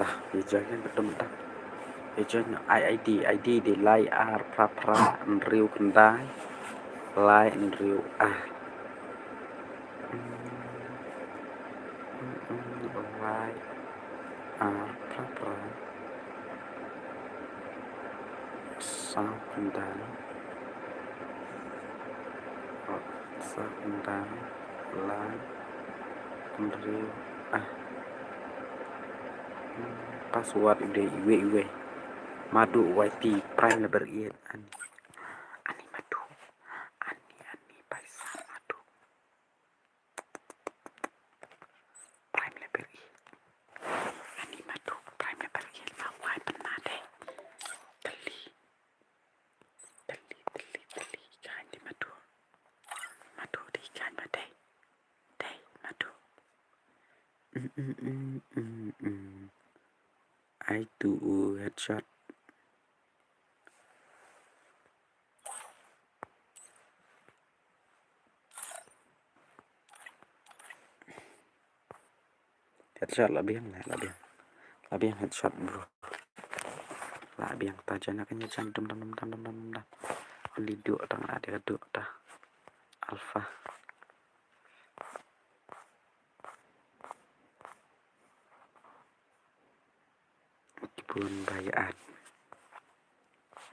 Tah, phi join kan ka dum tah. Phi join I ID, ID dei lai ar phra phra hynriew khyndai lai hynriew ar. Lai ar phra phra saw khyndai. Saw khyndai lai hynriew ar. Password u dei iwei iwei. Madu Y T Prime level eight. Ani, ani madu. Ani, ani paisa madu. Prime level eight. Ani madu Prime level eight ma wai pynna de. Teli. Teli, teli, teli. Kan di madu. Madu di kan ma de. De, madu. Mm, mm, mm, mm, mm. Ai tu u headshot. Headshot la biang, la, la biang. La biang headshot, bro. La biang ta jana kan jan dum dum dum dum dum dum dum. Only duk tang la dia duk ta. Alpha. Ki bun ba ïa at.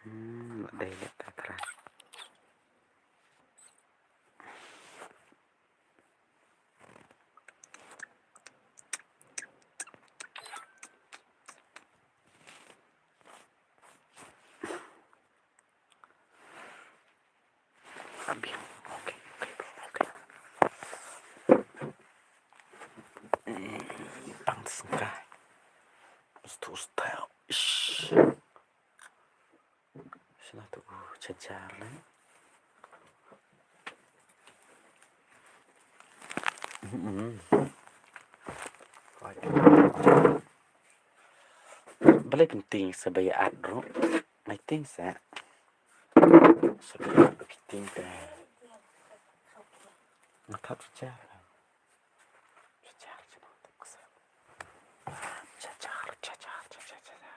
Hmm, la dei leh ta trai. Abi. Okay, okay, okay. Eh, pang sengkai. Stu style. Ish. Sila tu, uh, jajar lah. Mm-mm. Balei penting sa ba ïa at ruh. I think sa. Sa fitting te. Nga thap cha cha. Cha cha cha. Cha cha cha cha cha cha.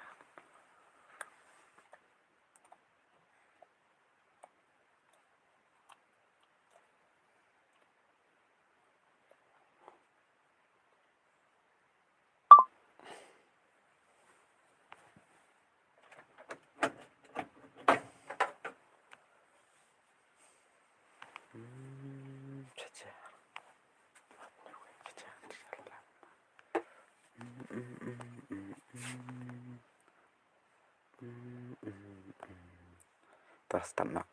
Te start noh.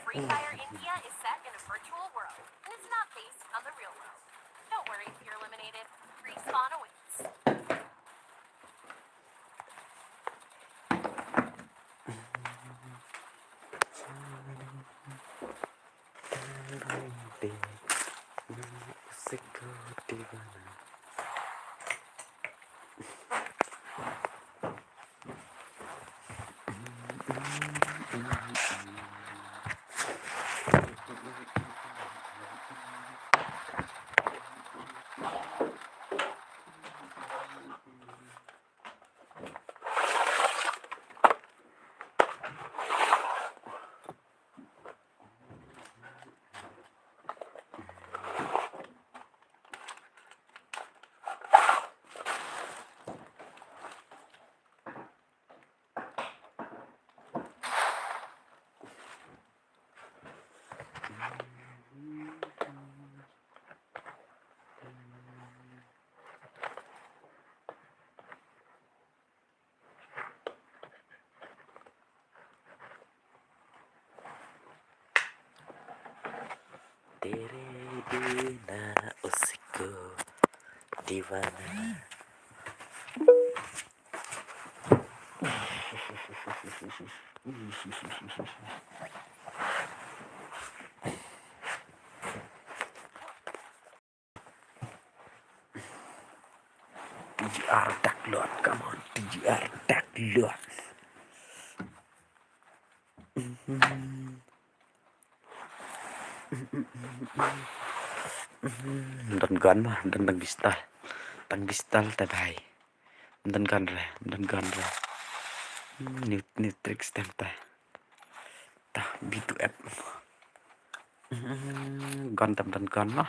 Free Fire India is set in a virtual world and is not based on the real world. Don't worry if you're eliminated. Respawn awaits. तेरे बिना उसको दीवाना। T G R Dark Lord, come on, T G R Dark Lord. Don gun ma, don tang pistol. Tang pistol te bhai. Don gun re, don gun re. Hmm, new, new tricks tem te. Ta B two F. Hmm, gun tem don gun ma.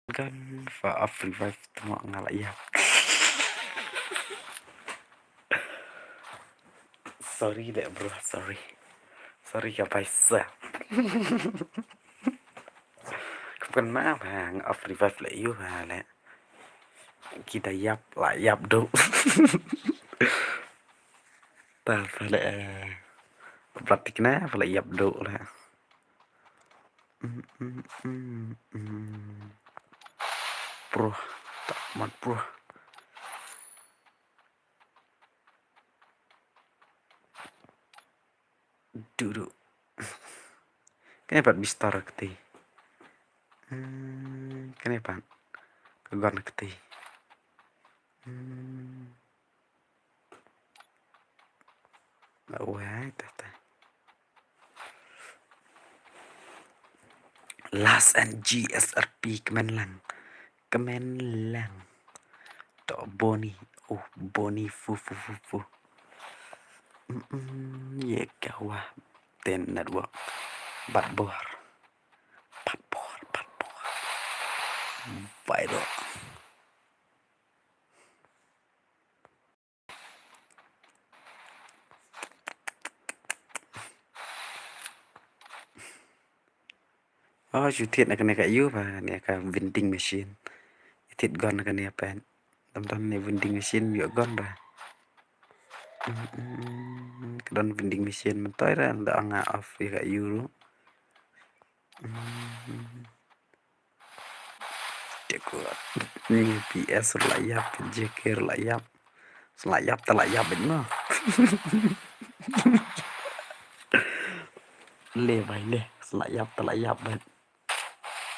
Gun fa off revive tmo nga la ïap. Sorry deh bro, sorry. Sorry ka bai sa. Kumno ba nga off revive leh ïu ba leh. Kita ïap la ïap duh. Ta ba leh. Plat tikna ba leh ïap duh leh. Mm, mm, mm, mm. Bro, tak mat bro. Duh duh. Kane pat bistar kti. Hmm, kane pat. Ka gun kti. Hmm. Wai, ta, ta. Last N G S R P kmen lang. Kmen lang. To Boni. Oh, Boni fu, fu, fu, fu. Mm, mm, ye ka wa. Ten network. Bat bor. Bat bor, bat bor. Viral. Oh, shu thied na kane ka ïu ba, ne ka vending machine. Thied gun na kane pat. Tam tam ne vending machine ïoh gun ba. Mm, mm, mm, ka don vending machine mynta ra da nga off ïa ka ïu ruh. Mm. Te ko ni P S la ïap, J K la ïap. La ïap ta la ïap bit no. Le bai le, sa la ïap, ta la ïap bad.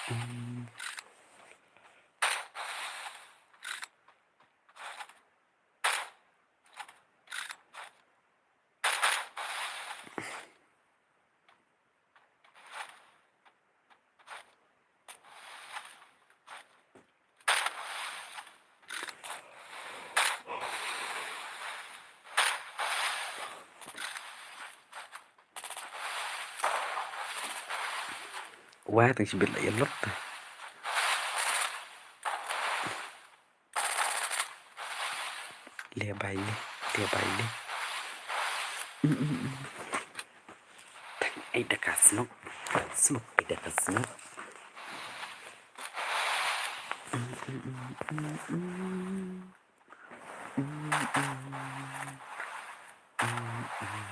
Hmm. Wah, tang shibit la ïa lut. Le bai le, le bai le. Mm, mm, mm. Tang ai da ka snook. Snook ai da ka snook. Mm, mm, mm, mm, mm. Mm, mm, mm. Mm, mm.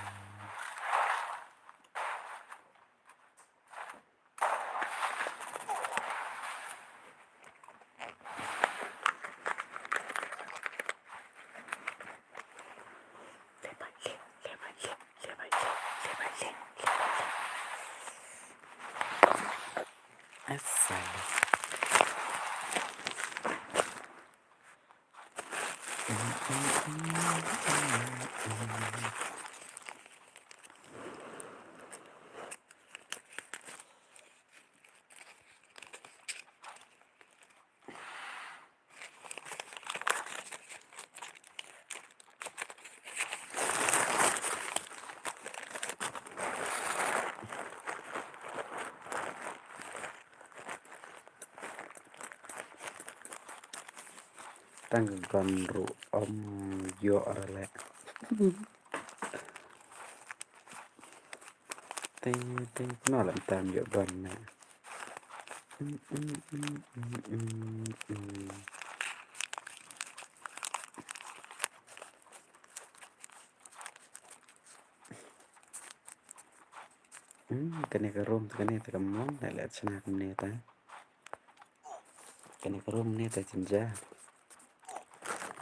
Tang ka gun ruh ym ïoh re leh. Te, te, kumno leh mynta ym ïoh gun ne. Mm, mm, mm. Hmm, kane ka room, kane te ka mon, leh leh shna kumne ta. Kane ka room ne ta jynjar.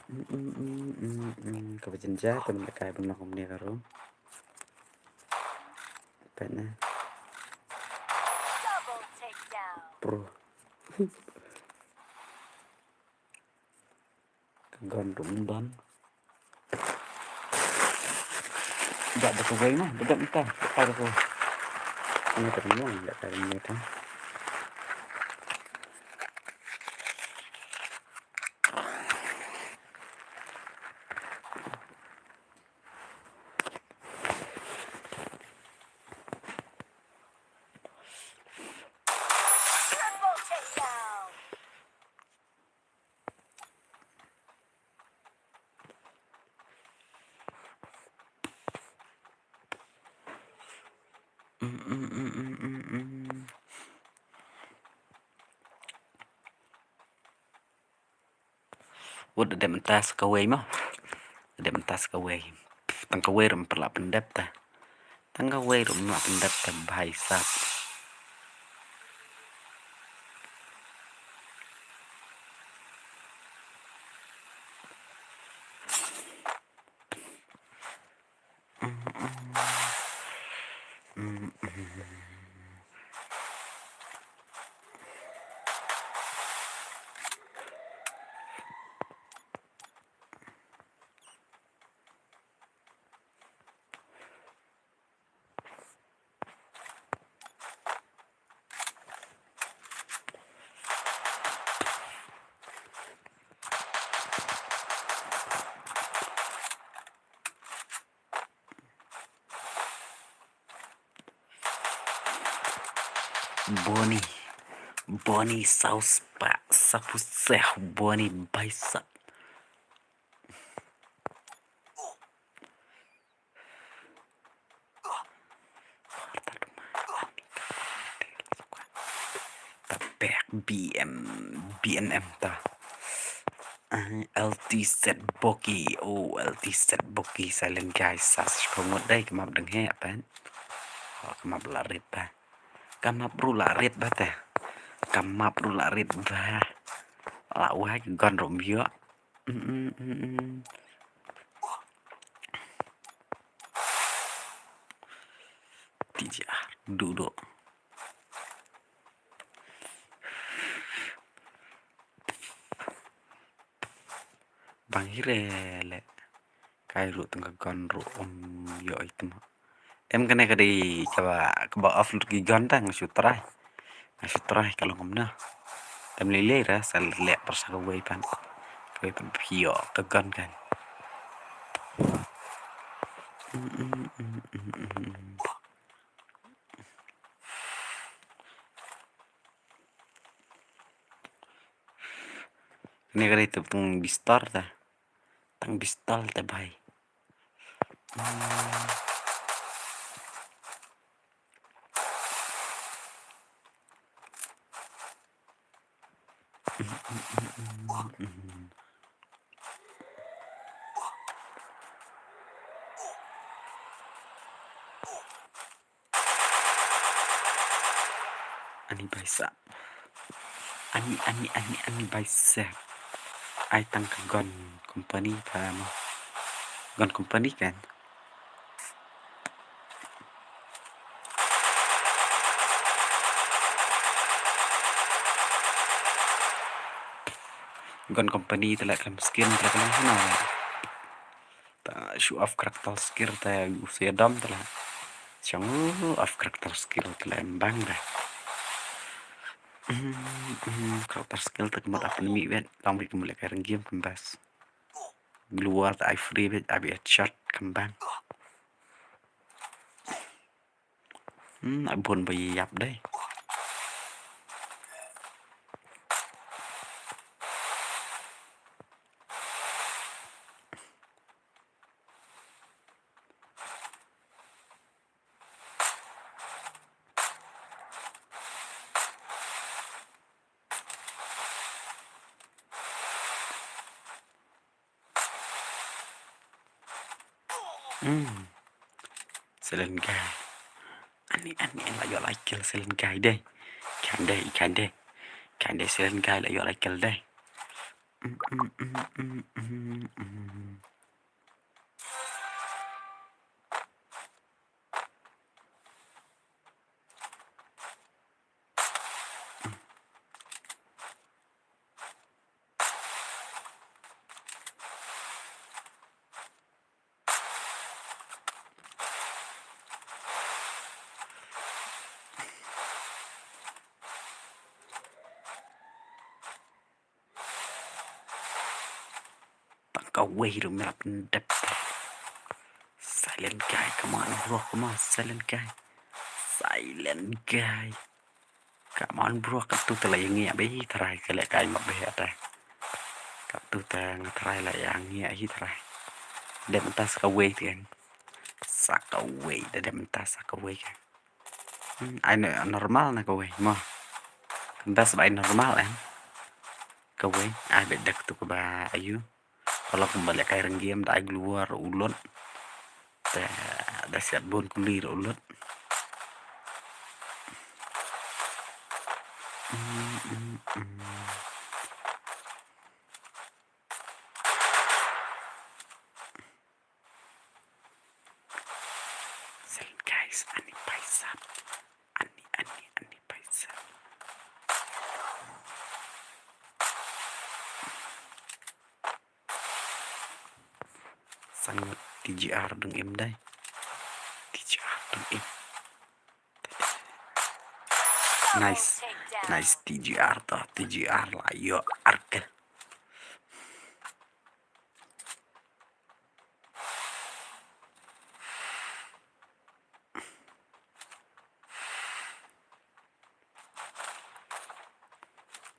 Hmm, hmm, hmm, hmm, hmm, kaba jynjar, te mynta kai ban long kumne ka room. Peit na. Double takedown. Pro. Ka gun ruh ym don. Ba da kawei ma, ba da mynta, ba da kawei. Kane ka rim ïa ka rim ïa ka. Wat da dep mynta sa kawei mo. Da dep mynta sa kawei. Tang kawei ruh ym pat lah pyndep ta. Tang kawei ruh ym lah pyndep ta bhai sab. Boni. Boni saw spah, saw phew seh, Boni bhai sab. Ta pek B M, B N M ta. Ah, L T Z Boki. Oh, L T Z Boki, silent guys. Sa shu ngut dei, ka map dang heh pat. Oh, ka map la rit ba. Ka map ruh la rit ba te. Ka map ruh la rit ba. La wai ka gun ruh ym ïoh. Mm, mm, mm, mm. T J R. Duh duh. Bang hi re le. Kai ruh tang ka gun ruh um ïoh item. Em kane ka dei kaba, kaba off lut ki gun ta nga shu try. Nga shu try ka long kumno. Tam lei lei ra sa leh par sa kawei pan. Kawei pan phi ïoh ka gun kan. Kane ka dei tang pistol ta. Tang pistol ta bhai. Hmm. Ani bicep. Ani, ani, ani, ani bicep. Ai tang ka gun company ta mo. Gun company kan. Gun company te la khlem skin te la khlem hana. Ta show off character skill te u se dom te la. Shong off character skill te la em bang da. Character skill te kemat apa nemi bet. Tang bi kemule ka ring game kembas. Glua te ai free bet abi headshot kembang. Hmm, ai bun ba ïap dei. Hmm. Silent guy. Ani, ani, ani la ïoh lai kill silent guy dei. Kan dei, kan dei. Kan dei silent guy la ïoh lai kill dei. Hmm, hmm, hmm, hmm, hmm, hmm. Tang kawei ruh me la pyndep. Silent guy, come on bro, come on, silent guy. Silent guy. Come on bro, katto te la ïa ngi abi trai ka leh kai ma beh ata. Katto te nga trai la ïa ngi hi trai. Dep mynta sa kawei te kan. Sa kawei, da dep mynta sa kawei kan. Hmm, ai no-, normal na kawei mo. Kynda sba ai normal em. Kawei, ai beh dek tu kaba ayu. Kala kumba leh kai ring game da ai glua ruh u lut. Te da siat bun kuli ruh u lut. Hmm, hmm, hmm. Silent guys, ani paisa. Ani, ani, ani paisa. Sangat T G R dang im dai. T G R dang im. Nice. Nice T G R to. T G R la ïoh arkel.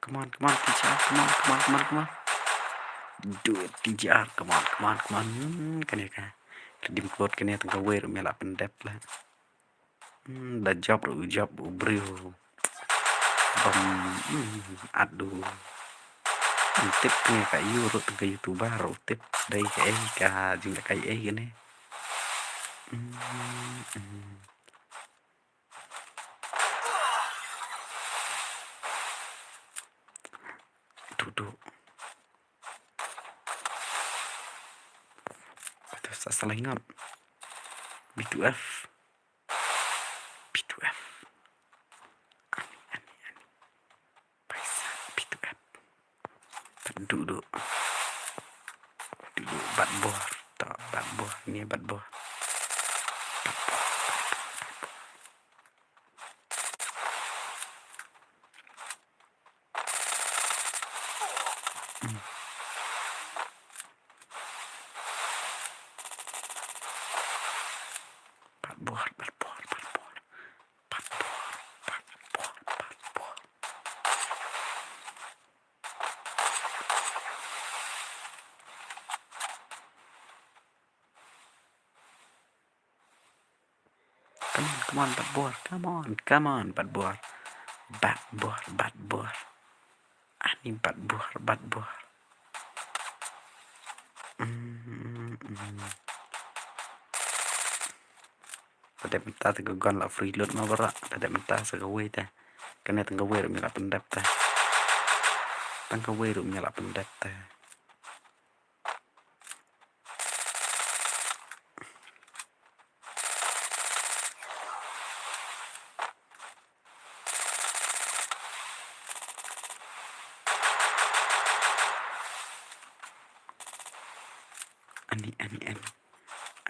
Come on, come on, T J R, come on, come on, come on, come on. Do it, T J R, come on, come on, come on. Hmm, kane ka. Redeem code kane tang kawei ruh me la pyndep la. Hmm, da jop ruh, jop u briew. Bam, hmm, adu. Hmm, tip kane ka yu ruh tang ka YouTuber ruh tip. Dei ka ei ka jingda ka ei kane. Hmm, hmm. Duduk. Aduh, sa salah ingat. B two F. B two F. Duh duh. Duh duh, bat bor. To, bat bor, ni bat bor. Bat bor, bat bor, bat bor. Bat bor, bat bor, bat bor. Come on, come on, bat bor. Come on, come on, bat bor. Bat bor, bat bor. Ani bat bor, bat bor. Mm, mm. Te dep mynta te ka gun la free load ma baroh. Te dep mynta sa kawei te. Kane tang kawei ruh me la pyndep te. Tang kawei ruh me la pyndep te. Ani, ani, ani.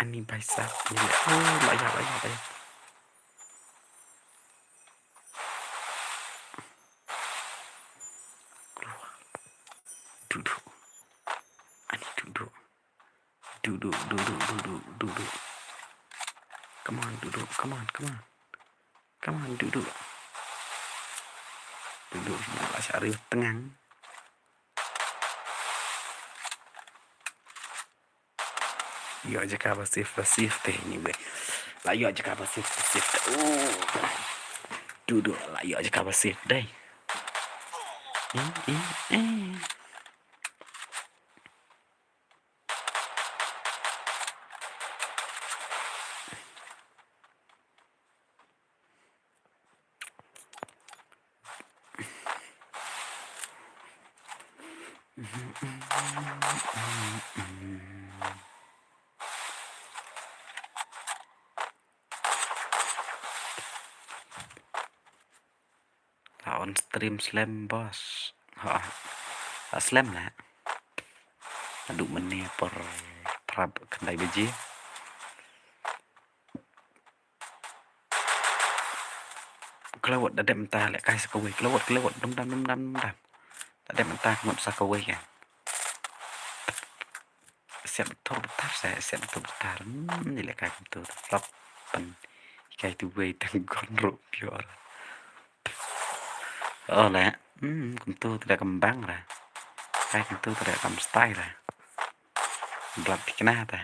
Ani baisa. Ani. Oh, la ïa, la ïa, la ïa. Duh duh. Ani duh duh. Duh duh, duh duh, duh duh, duh duh. Come on, duh duh, come on, come on. Come on, duh duh. Duh duh, la shah riewtngan. Ïoh jaka ba safe, ba safe te ni wei. La ïoh jaka ba safe, ba safe te. Oh. Duh duh, la ïoh jaka ba safe dei. Eh, eh, eh. La on stream slem boss. Ha. La slem la. Naduh mynne por prap khyndai baje. Klawat da dep mynta lehkai sa kawei, klawat, klawat, dum dam, dum dam, dum dam. Da dep mynta ka ngut sa kawei kan. Siap betul betar sa, siap betul betar. Hmm, ni lehkai kumtu flop. Pen ikai tu wei tang gon ruh pior. Oh le. Hmm, kumtu tu da kembang ra. Kai kumtu tu da kam style ra. Blak tikna ta.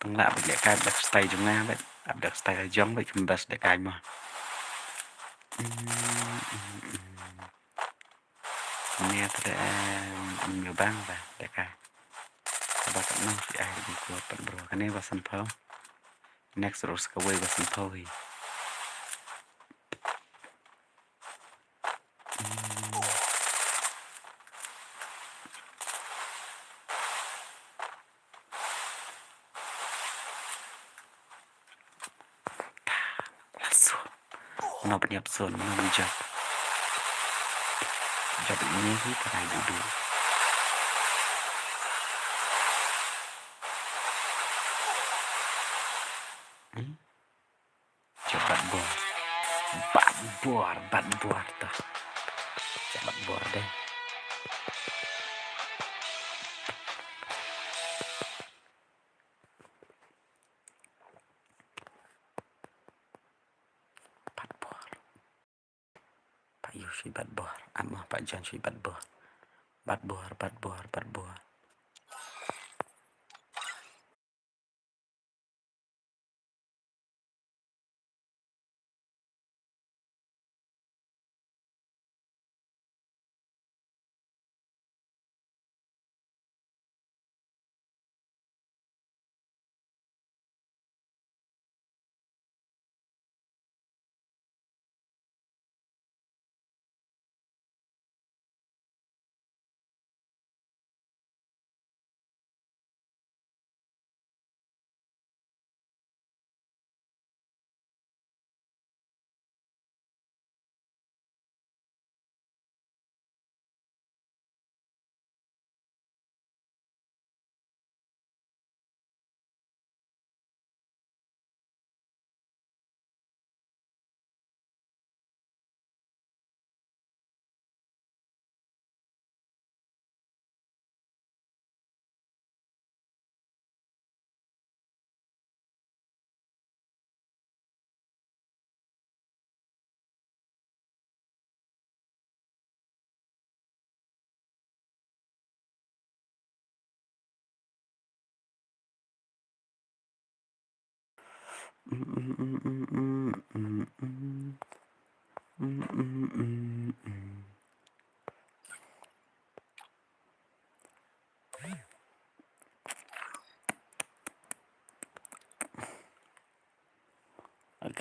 Tang la bad lehkai bad style jong nga bad. Bad style jong bad kembas lehkai mo. Hmm, hmm, hmm. Kane te em em bang ba lehkai. Ba ka nang si ai di ko pat bro. Kane ba sanphew. Next ruh sa kawei ba sanphew hi. Lasso. Mano pynïap son, mano pynjop. Jop ini hi parai dudu. Hmm? Jop bat bor. Bat bor, bat bor ta. Jop bat bor deh. Bat bor. Pat ïoh shuh bat bor. Amo pat jan shuh bat bor. Bat bor, bat bor, bat bor.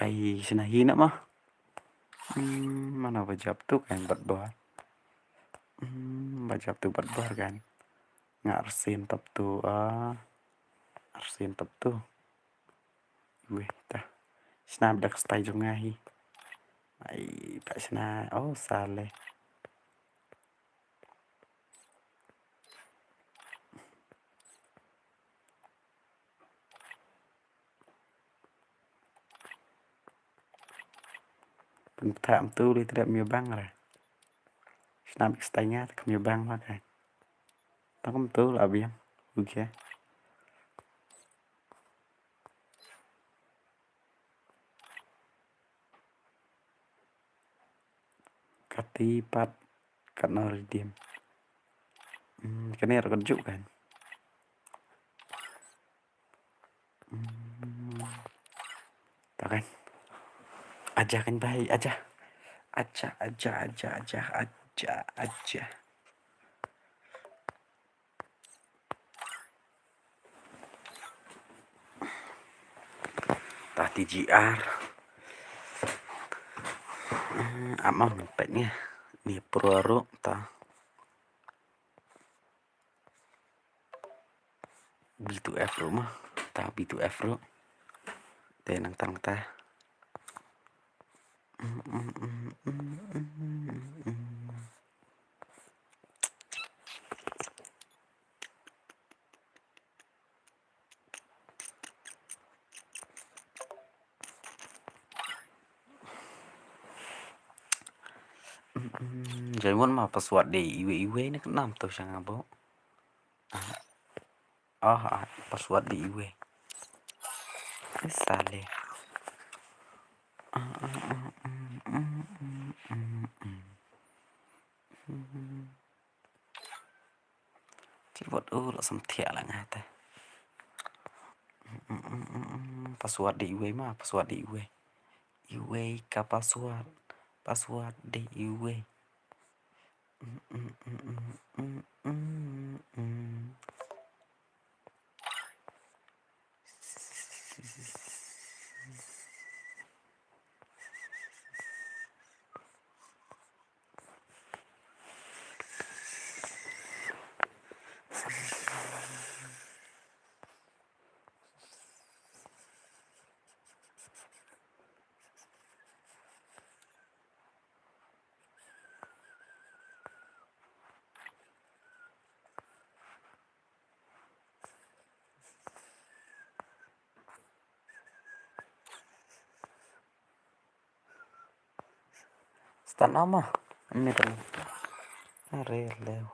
Kai sna hi na ma. Hmm, mana ba jap tu kan bat bor. Hmm, ba jap tu bat bor kan. Nga arsin tap tu ah. Arsin tap tu. Weh ta. Sna bdak stai jong nga hi. Ai ta sna oh sale. Pynthah mtu li tdep myo bang re. Snap ik stanya tak myo bang ma kai. Tak mtu la biang. Oke. Kati pat kat no redeem. Hmm, kane ra kat juk kan. Hmm. Ta kan. Aja kan bai, aja. Aja, aja, aja, aja, aja, aja. Ta T G R. Hmm, amam pet ni. Ni pro ru ta. B two F ru ma. Ta B two F ru. Te nang tang ta. Jai mon ma password de iwe iwe ne kenam tu shang abo. Ah, ah, password de iwe. Sale. Ah, ah, ah, mm, mm, mm, mm, mm. Hmm. Ci wat u la sam thiah la nga te. Mm, mm, mm, mm, mm. Password de iwe ma, password de iwe. Iwe ka password. Password de iwe. Mm, mm, mm, mm, mm, mm, mm. Start nama? Ini tuh. Are leo.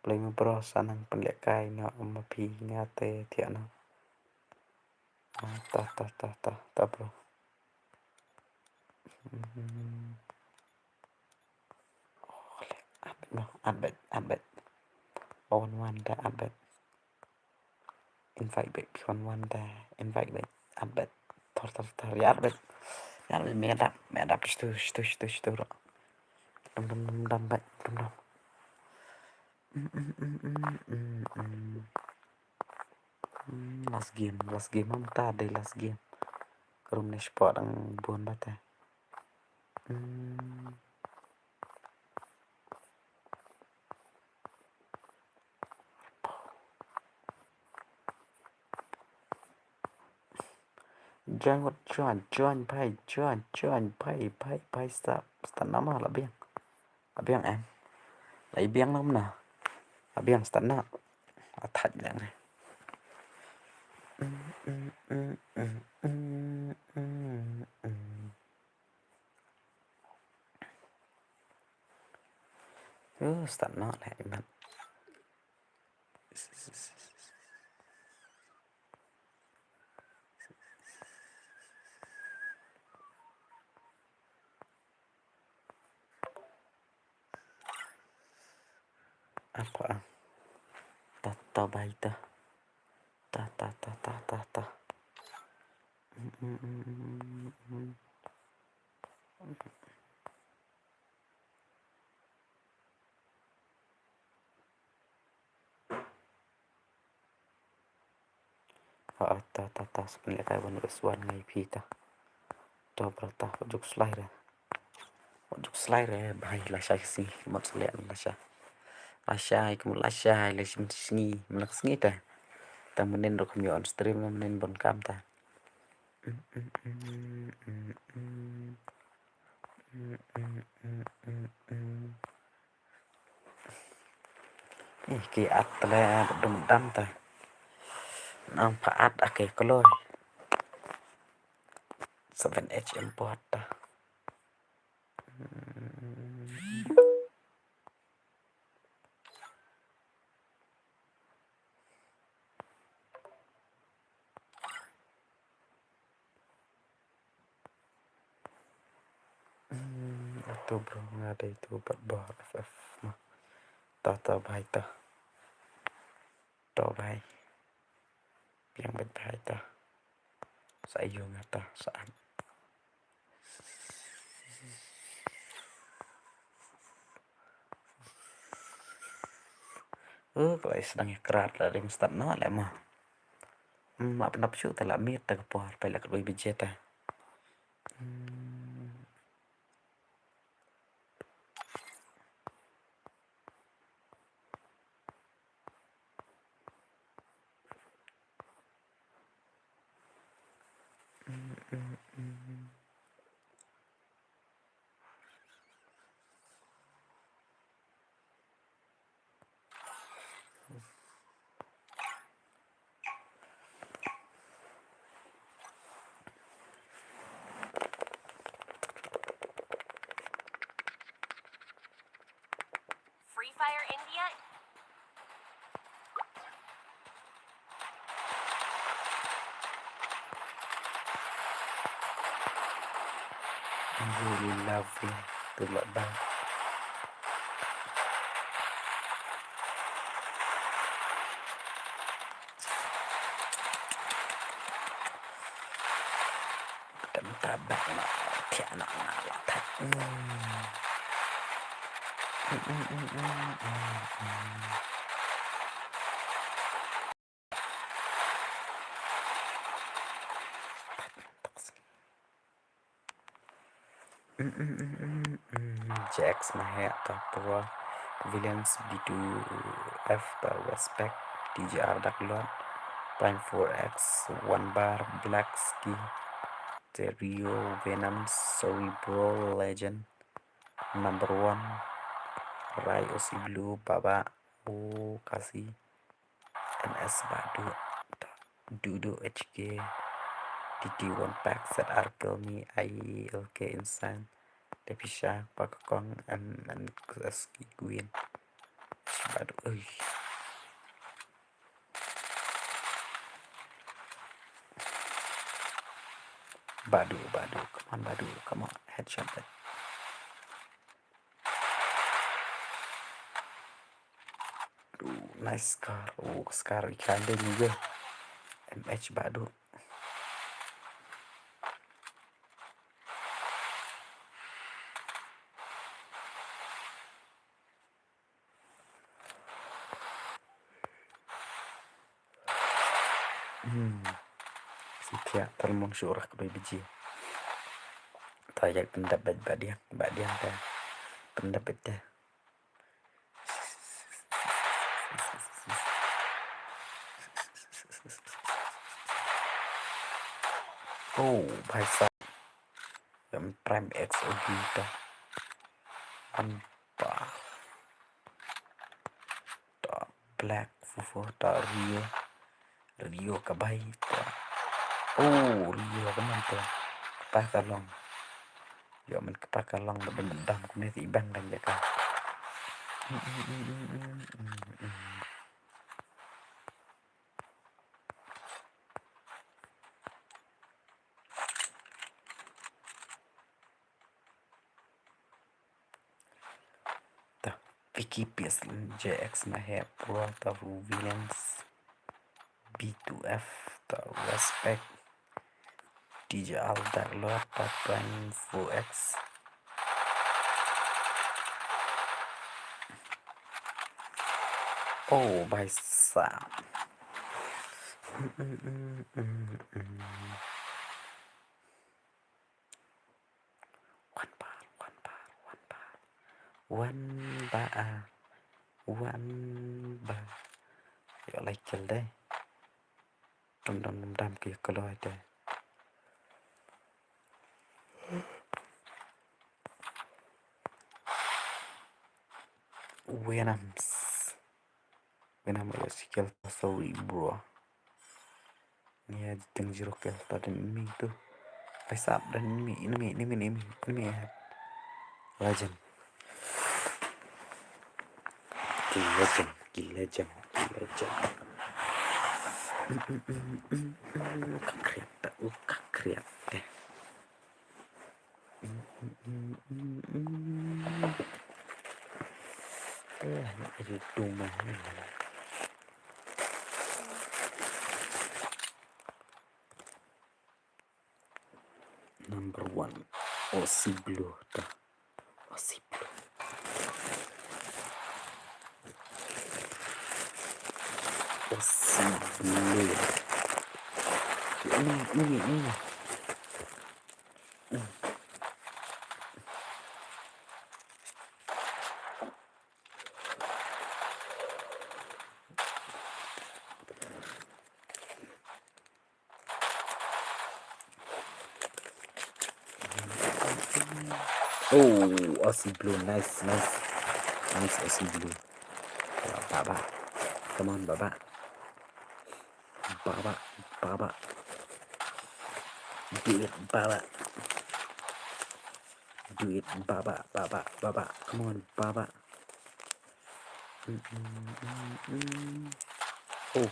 Play ma bro sa nang pynlehkai noh ma phi nga te thiah noh. Ah, ta, ta, ta, ta, ta, bro. Hmm. Oh, leh, add bet, bro, add bet, add bet. Wan wan da add bet. Invite back, wan wan da. Invite back, add bet. Tor, tor, tor, ya add bet. Ya add bet, me dap, me dap, situ, situ, situ, situ, bro. Dam, dam, dam, dam, bet, dam, dam. Mm, mm, mm, mm, mm, mm. Hmm, last game, last game, mynta dei last game. Ka room ne spot dang bun bata. Hmm. Join, wat join, join, bhai, join, join, bhai, bhai, bhai, stop, stop, nama la biang. La biang em. La biang namna. La biang, stop na. Atat lang. Uh, stop na lah imat. Ako ah. Ta ta bai ta. Ta ta ta ta ta ta. Mm, mm, mm, mm, mm, mm. Ha, ta, ta, ta, spin lehkai wan bas wan ngai phi ta. To bro ta, juk slai re. Juk slai re, bhai, lashai sngi, mut slai lashai. Lashai, kemut lashai, lashai sngi, mlak sngi ta. Ta menin rok kemio on stream, menin bon kam ta. Ih, ki at tle dum dam ta. Nang pha at ake kloi. Seven H import ta. Hmm, atu bro nga dei tu pat bor F F ma. Ta ta bhai ta. To bhai. Biang bad bhai ta. Sa yu nga ta sa. Uh, kloi sdang ïa krat la rim stad noh leh ma. Hmm, ma pynap shu ta la miet ta ka por, peit la ka dei bije ta. Hmm. Free Fire India. Really lovely. Tu lah dah. Tam tabak na, tiak na, na, la tak. Hmm. Hmm, hmm, hmm, hmm, hmm, hmm. Jax Mahek ta pura. Williams B two F ta respect. T J R Dak Lord. Prime four X, One Bar, Black Ski, Terrio, Venom, Cerebral Legend, Number One, Rai O C Blue, Baba, O Kasi, M S Badu, Dudu H K, D T One Pack, Z R Kill Me, I L K Insane, Depisha, Pakakong, M N S K Queen. Badu, ui. Badu, Badu, come on, Badu, come on, headshot that. Ooh, nice scar. Oh, scar ikan deh ni je. M H Badu. Hmm. Sithiah talmon syurah ke baby ji. Tayak pendap bad badiang, badiang ka. Pendap bad dah. Oh, bhai sahab. Ïoh Prime X O G ta. An pa. Ta Black Fofo ta Rio. Rio ka bai ta. Oh, Rio ka man ta. Kpa ka long. Ïoh man kpa ka long ba dum dam kumne ti bang kan jaka. Ta Vicky P S J X ma he pro ta Ruvinens B two F ta respect. D J Al Dark Lord ta Prime four X. Oh, bhai sahab. Wan bar, wan bar, wan bar. Wan ba a. Wan ba. Ïoh lai kill dei. Dum dam dum dam ki kloi dei. Wenams. Wenam ïoh shi kill, sorry bro. Ngi ïa jingteng zero kill ta den enemy tu. Bhai sahab den enemy, enemy, enemy, enemy, enemy. Legend. Ki legend, ki legend, ki legend. Ka kriat ta, u ka kriat te. Number one. Aussie Blue ta. Aussie Blue. Aussie Blue. Ini, ini, ini. Oh, Aussie Blue, nice, nice. Nice Aussie Blue. Baba. Come on, Baba. Baba, Baba. Do it, Baba. Do it, Baba, Baba, Baba. Come on, Baba. Mm, mm, mm, mm. Oh,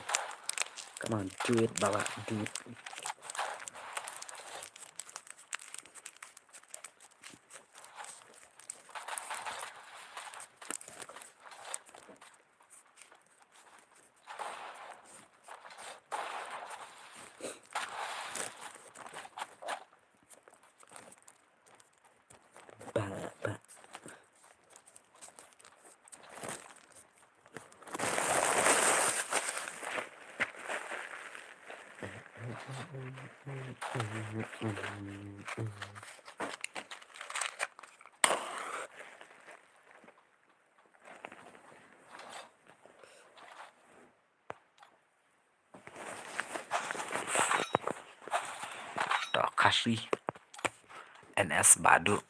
come on, do it, Baba, do it. Ba, ba. To Khasi, N S Badu,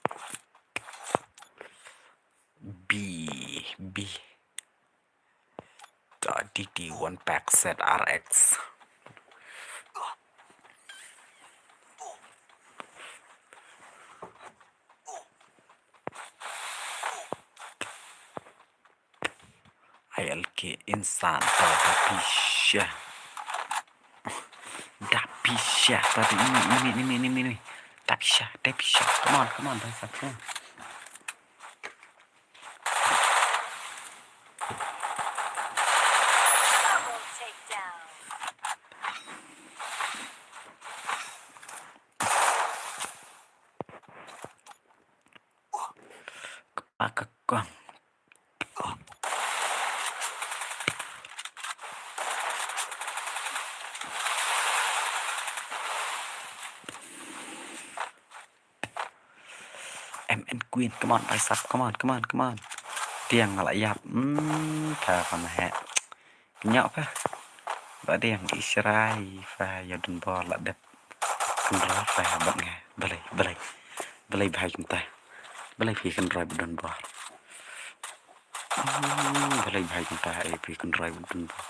B B, to D T one pack Z R X. I L K insan ta da pisha. Da pisha ta da ini, ini, ini, ini, ini. Da pisha, da pisha. Come on, come on, da pisha. Come on. Double takedown. Ka kong. M N Queen, come on, rise up, come on, come on, come on. Tiang la yap, hmm, ta pa ma he. Nyok pa. Ba ding Israel, pa ya dun bor la dep. Kynroi ba bad nga. Balei, balei. Balei bha kumta. Balei phi kynroi ba don bor. Hmm, balei bha kumta, eh, phi kynroi ba don bor.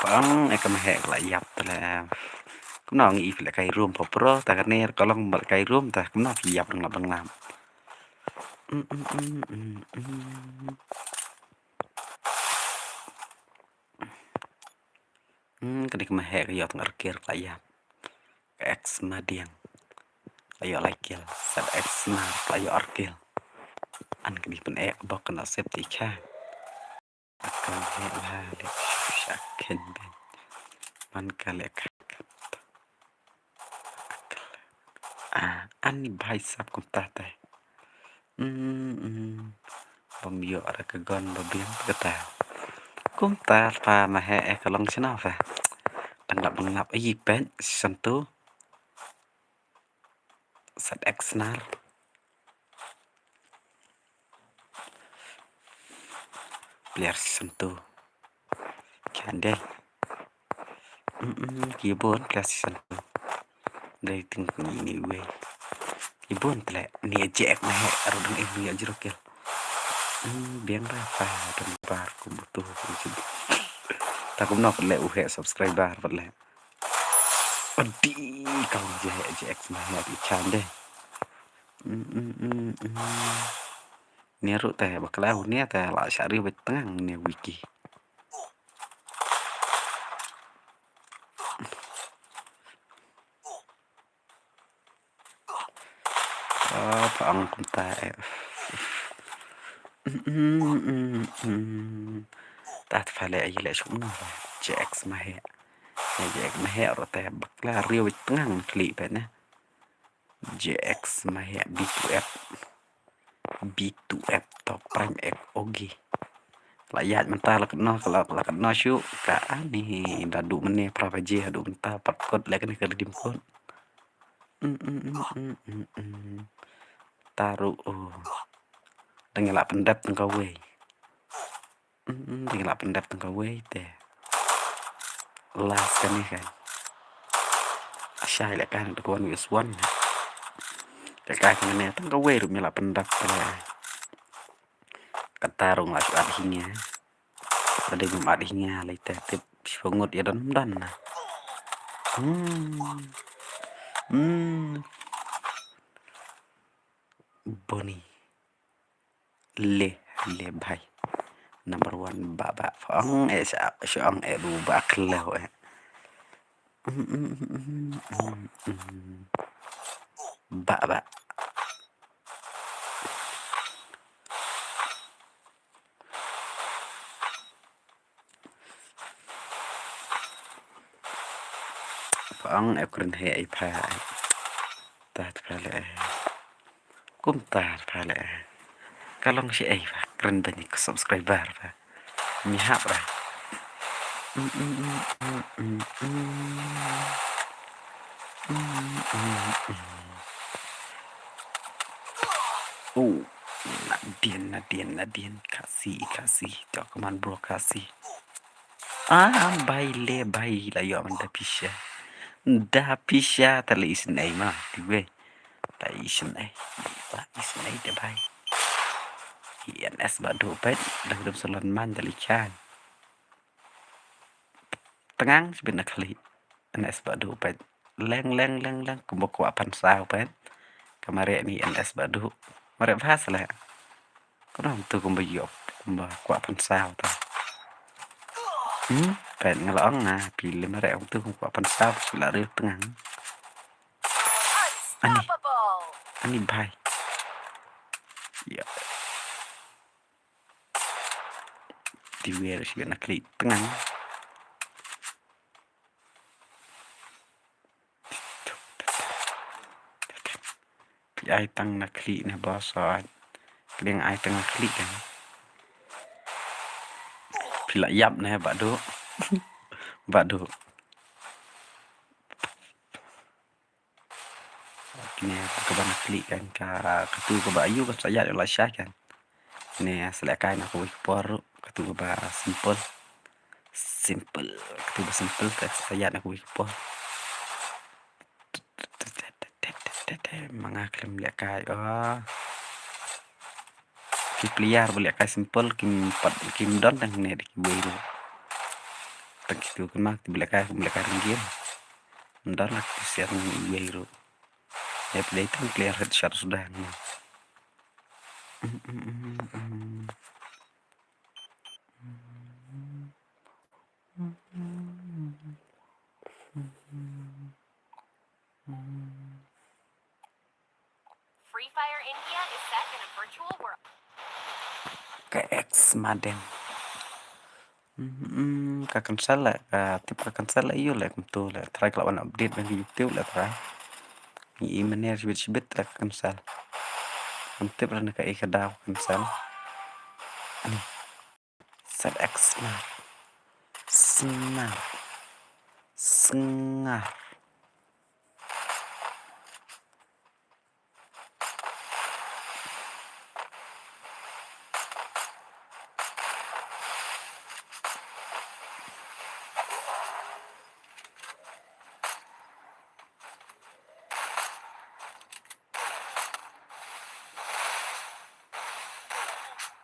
Pang, eh, ka Maheh ka la ïap te la. Kumno ngi i phi lehkai room pha pro, ta kane ka long ba lehkai room ta, kumno phi ïap dang lap dang lap. Hmm, hmm, hmm, hmm, hmm. Hmm, kane ka Maheh ka ïoh tang ar kill ka la ïap. Ka X Madiang. Ka la ïoh lai kill. Sat X Snar ka la ïoh ar kill. An kane pyn-eh bok ka nusip ti kha. Ka Maheh la leh sha khen ben. Man ka leh ka. Ah, ani bhai sap kumta te. Hmm, hmm. Bym ïoh ra ka gun ba biang kata. Kumta pa Maheh eh ka long shano pa. Dang lap dang lap, ai peit, season two. Sat X Snar. Player season two. Khan dei. Mm, mm, ki bun player season two. Dei ting ni ni wei. Ki bun tle ni J X Maheh ruh dang im ni ajro kill. Hmm, biang ba fa dang bar kum butuh kum sib. Ta kumno pat leh u heh subscriber pat leh. Adi kau J X Maheh di chan deh. Hmm, hmm, hmm, hmm. Ni ruh te bakla u ni te la shari beit tngang ni wiki. Oh, pa ong kumta eh. Ta tfa leh ai leh shum no. J X Maheh. J X Maheh ruh te bakla riu tngang kli pe ne. J X Maheh B two F. B two F tok prime ek ogi. La ïaid mynta la kynnoh ka la, la kynnoh shu ka ani ba duh mynne phra baje haduh mynta pat kot leh kane ka redeem code. Mm, mm, mm, mm, mm, mm. Ta ruh, oh. Dang ïa la pyndep tang kawei. Mm, mm, dang ïa la pyndep tang kawei te. Last kane kan. Ashai leh kan te kwon wis one. Te ka kane tang kawei ruh ym ïa la pyndep te leh. Kata ruh nga shu at hi nga. Ba dei bym at hi nga lei te tip shu ngut ïa don ym don na. Hmm. Hmm. Boni. Le, le bhai. Number one ba ba. Ong eh sha, sha ong eh du ba khlem eh. Ba ba. Pha ong eh kren he ai pha. Ta ta pha le. Kum ta pha le. Ka long shi ai pha kren bani ka subscriber pha. Mi hap ra. Oh, Nadien, Nadien, Nadien, Khasi, Khasi, jok man bro Khasi. Ah, bai le, bai la yo man da pisha. Da pisha ta le isin ai ma, ti we. Ta isin ai, ta isin ai da bai. I N S ba do pet, da dum salon man da li chan. Tngang sibin na khali. N S ba du pet. Leng, leng, leng, leng. Kumba kwah pynsaw pet. Ka mare ni N S ba du. Mare bha sele. Kumno tu kumba yok. Kumba kwah pynsaw ta. Hmm? Pet nga la ong nga. Pili mare tu kumba kwah pynsaw. Sila ril tngang. Ani. Ani bhai. Ya. Ti wer sibin na khali tngang. Phi ai tang na khali na ba sa. Phi dang ai tang na khali kan. Phi la yap na ba du. Ba du. Kine kaba na khali kan ka katu kaba ayu ka sa ïa la sha kan. Ne selek kai na kawei ka por katu kaba simple. Simple. Katu ba simple te sa ïa na kawei ka por. Ma nga khlem lehkai, oh. Ki player ba lehkai simple kim pat, kim don tang ne da kiwei ruh. Tang kitu kynmaw ki ba lehkai, kim lehkai ryngkat. Ym don la ki siar kiwei ruh. Dei, dei tang player headshot suda ne. Free Fire India is set in a virtual world. Ka ex madem. Hmm, ka cancel la, ka tip ka cancel la, ïoh la kumtu la. Try ka la wan update ban ka YouTube la try. Ngi i mane shibit shibit la ka cancel. Kam tip ra na ka i ka daw cancel. Ani. Set X snar. Snar. Sngar.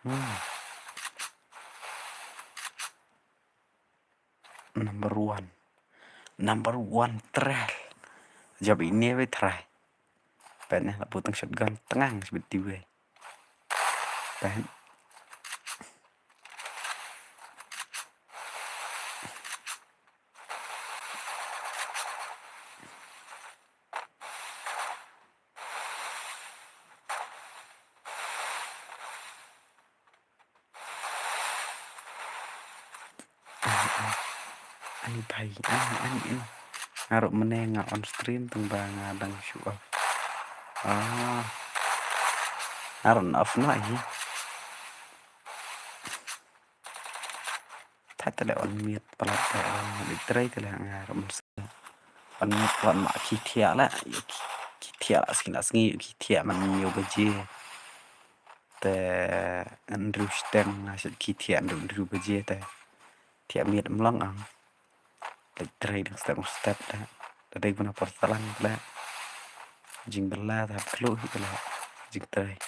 Hmm. Number one. Number one try. Jop ine wei try. Peit ne la putang shotgun tngang shibit diwei. Peit. Ani bhai, ani, ani, ani. Nga ruh mynne nga on stream tang ba nga dang show off. Ah. Nga ruh off noh hi. Thait te leh on mute palat te, on mute trei te leh nga ruh mynne. On mute palat ma ki thiah la, ki, ki thiah la sngi la sngi ki thiah man hynñiew baje. Te hynriew shiteng nga shu ki thiah hynriew, hynriew baje te. Thiah miet ym long ang. Leit trei dang step step te. Da dei kumno por salang te leh. Jingbylla te hap kloi te leh. Jingtrei.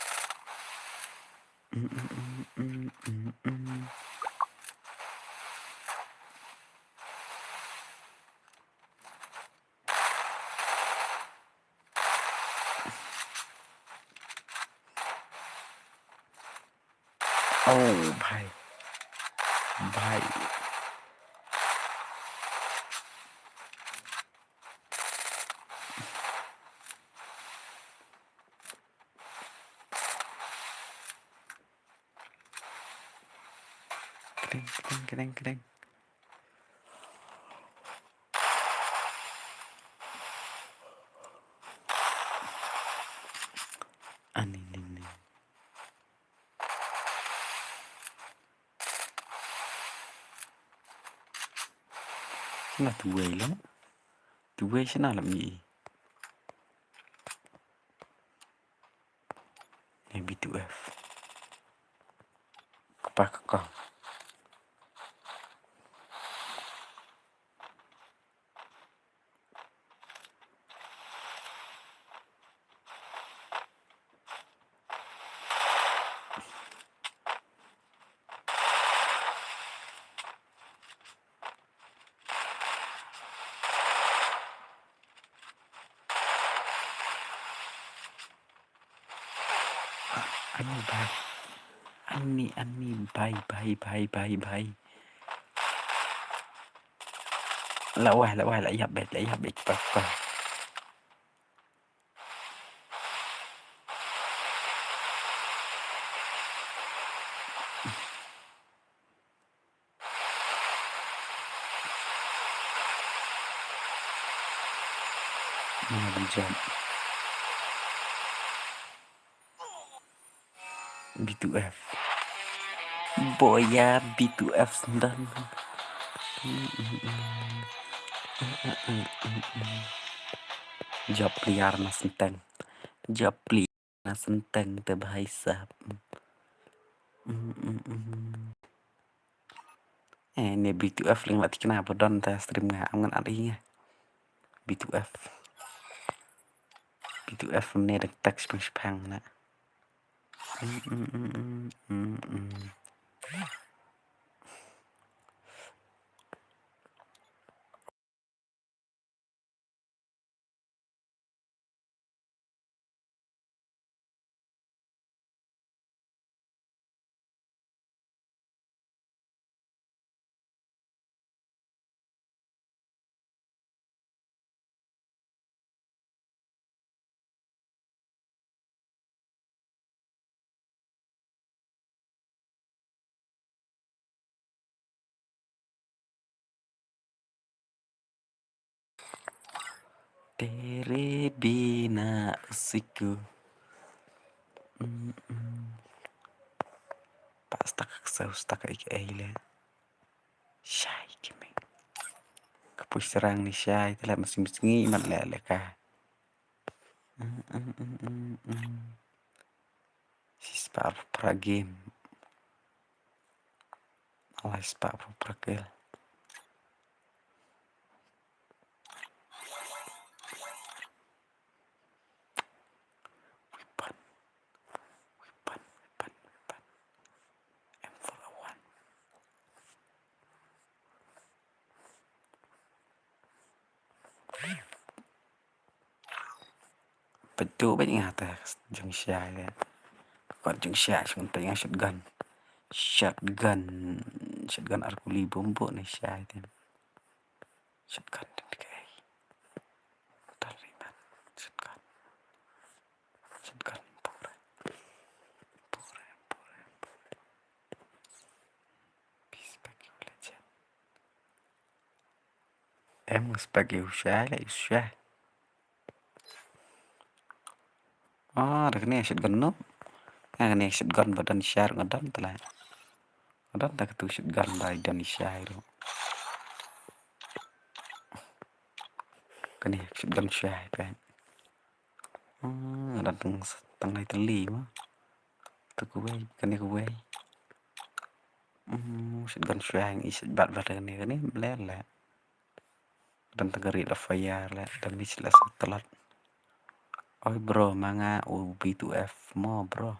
Oh, bhai. Bhai. Kdeng, kdeng, kdeng, kdeng. Ani, ni, ni. Shana tu wei la. Tu wei shana la mi. Ni B two F. Kpa ka kong. Ani bhai. Ani, ani bhai, bhai, bhai, bhai, bhai. La wai, la wai, la ïap beit, la ïap beit, pa, pa. Mana ban jump. B two F. Boya B two F sendang. Jop liar na senteng. Jop liar na senteng te bhai sahab. Mm, mm, mm. Eh, ne B two F leng la tikna ba don ta stream nga, am ngan ar i nga. B two F. B two F ne dang text shipang shipang na. Mm, mm, mm, mm, mm, mm. Tere bina usiku. Mm, mm. Pak stak, stak ik eile. Shai ki me. Ka pui serang ni shai, te la masing masing i mat le le ka. Mm, mm, mm, mm, mm. Shi spah pra game. Alai spah pra pra kill. Weapon. Weapon, weapon, weapon. M four oh one. Peit tu, peit nga te jong shai le. Kot jong shai shun peit nga shotgun. Shotgun. Shotgun ar kuli bumbu ne shai te. Shotgun te ke. Tari man. Shotgun. Shotgun pure. Pure, pure, pure. Peace back you legend. Em, respect ïa u shai, ïa u shai. Ah, da kane shotgun noob. Nga kane shotgun ba don shai nga don te la. Nga don ta katu shotgun ba don shai ruh. Kane shotgun shai peit. Hmm, nga don tang, tang lai tylli mo. Tu kawei, kane kawei. Hmm, shotgun shai, i shot bat bat kane, kane mler le. Don tang ka rate of fire le, damage le sa tlot. Oi bro, ma nga u B two F mo bro.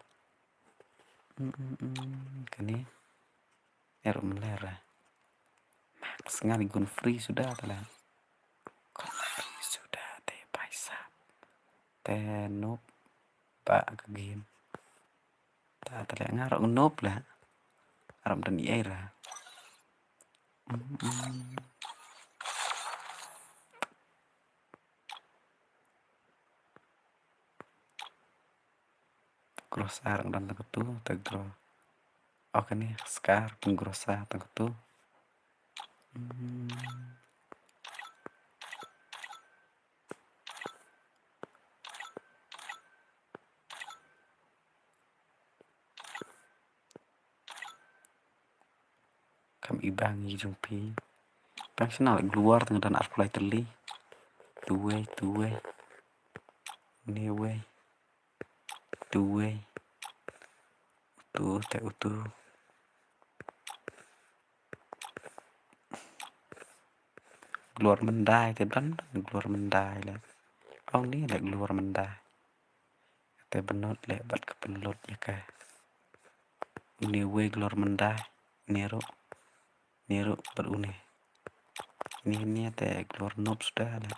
Hmm, hmm, hmm, kane. Er mler. Max nga di gun free suda te la. Gun free suda te paisa. Te noob ba ka game. Ta te la nga ruh noob la. Aram dan i era. Mm, mm. Grosa rang dan tang katu, te gro. Oh, kane Scar pun grosa tang katu. Hmm. Kam i bang i jong phi. Bang shnal glur tang don ar phew lai tylli. Tu wei, tu wei. Une wei. Tu wei. Utu te utu. Glur myndai te don, glur myndai le. Ong ni le glur myndai. Te bynnud le bad ka pynlut ïa ka. Une wei glur myndai. Une ruh. Une ruh bad une. Une, une te glur noob suda le.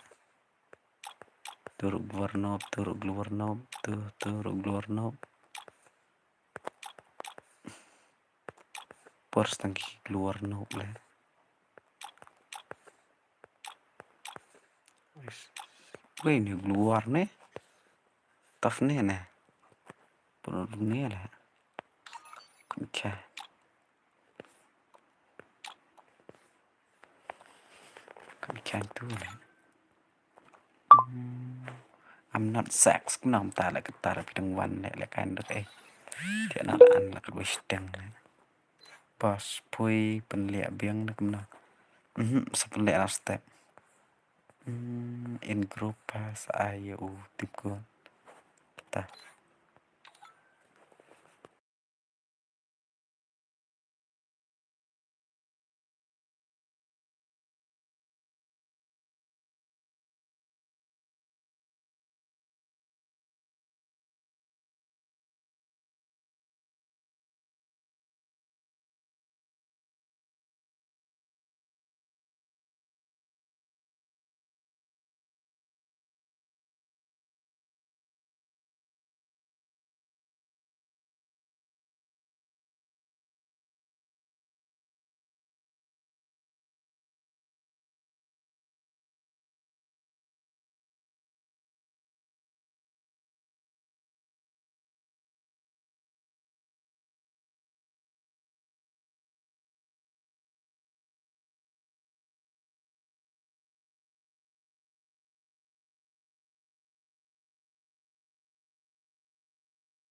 Tu ruh glur noob, tu ruh glur noob, tu, tu ruh glur noob. Por stang ki glur noob le. Wei, une glur ne. Tough ne ne. Por ne le. Kumcha. Kan kyan tu le. Hmm. I'm not sex, kumno mynta le kata phi dang wan le, le kan dok eh. Te na la an la ka wis dang le. Boss pui pynleh biang le kumno. Mhm, sa pynleh na step. Hmm, in group pa sa ai ïa u tip ko. Ta.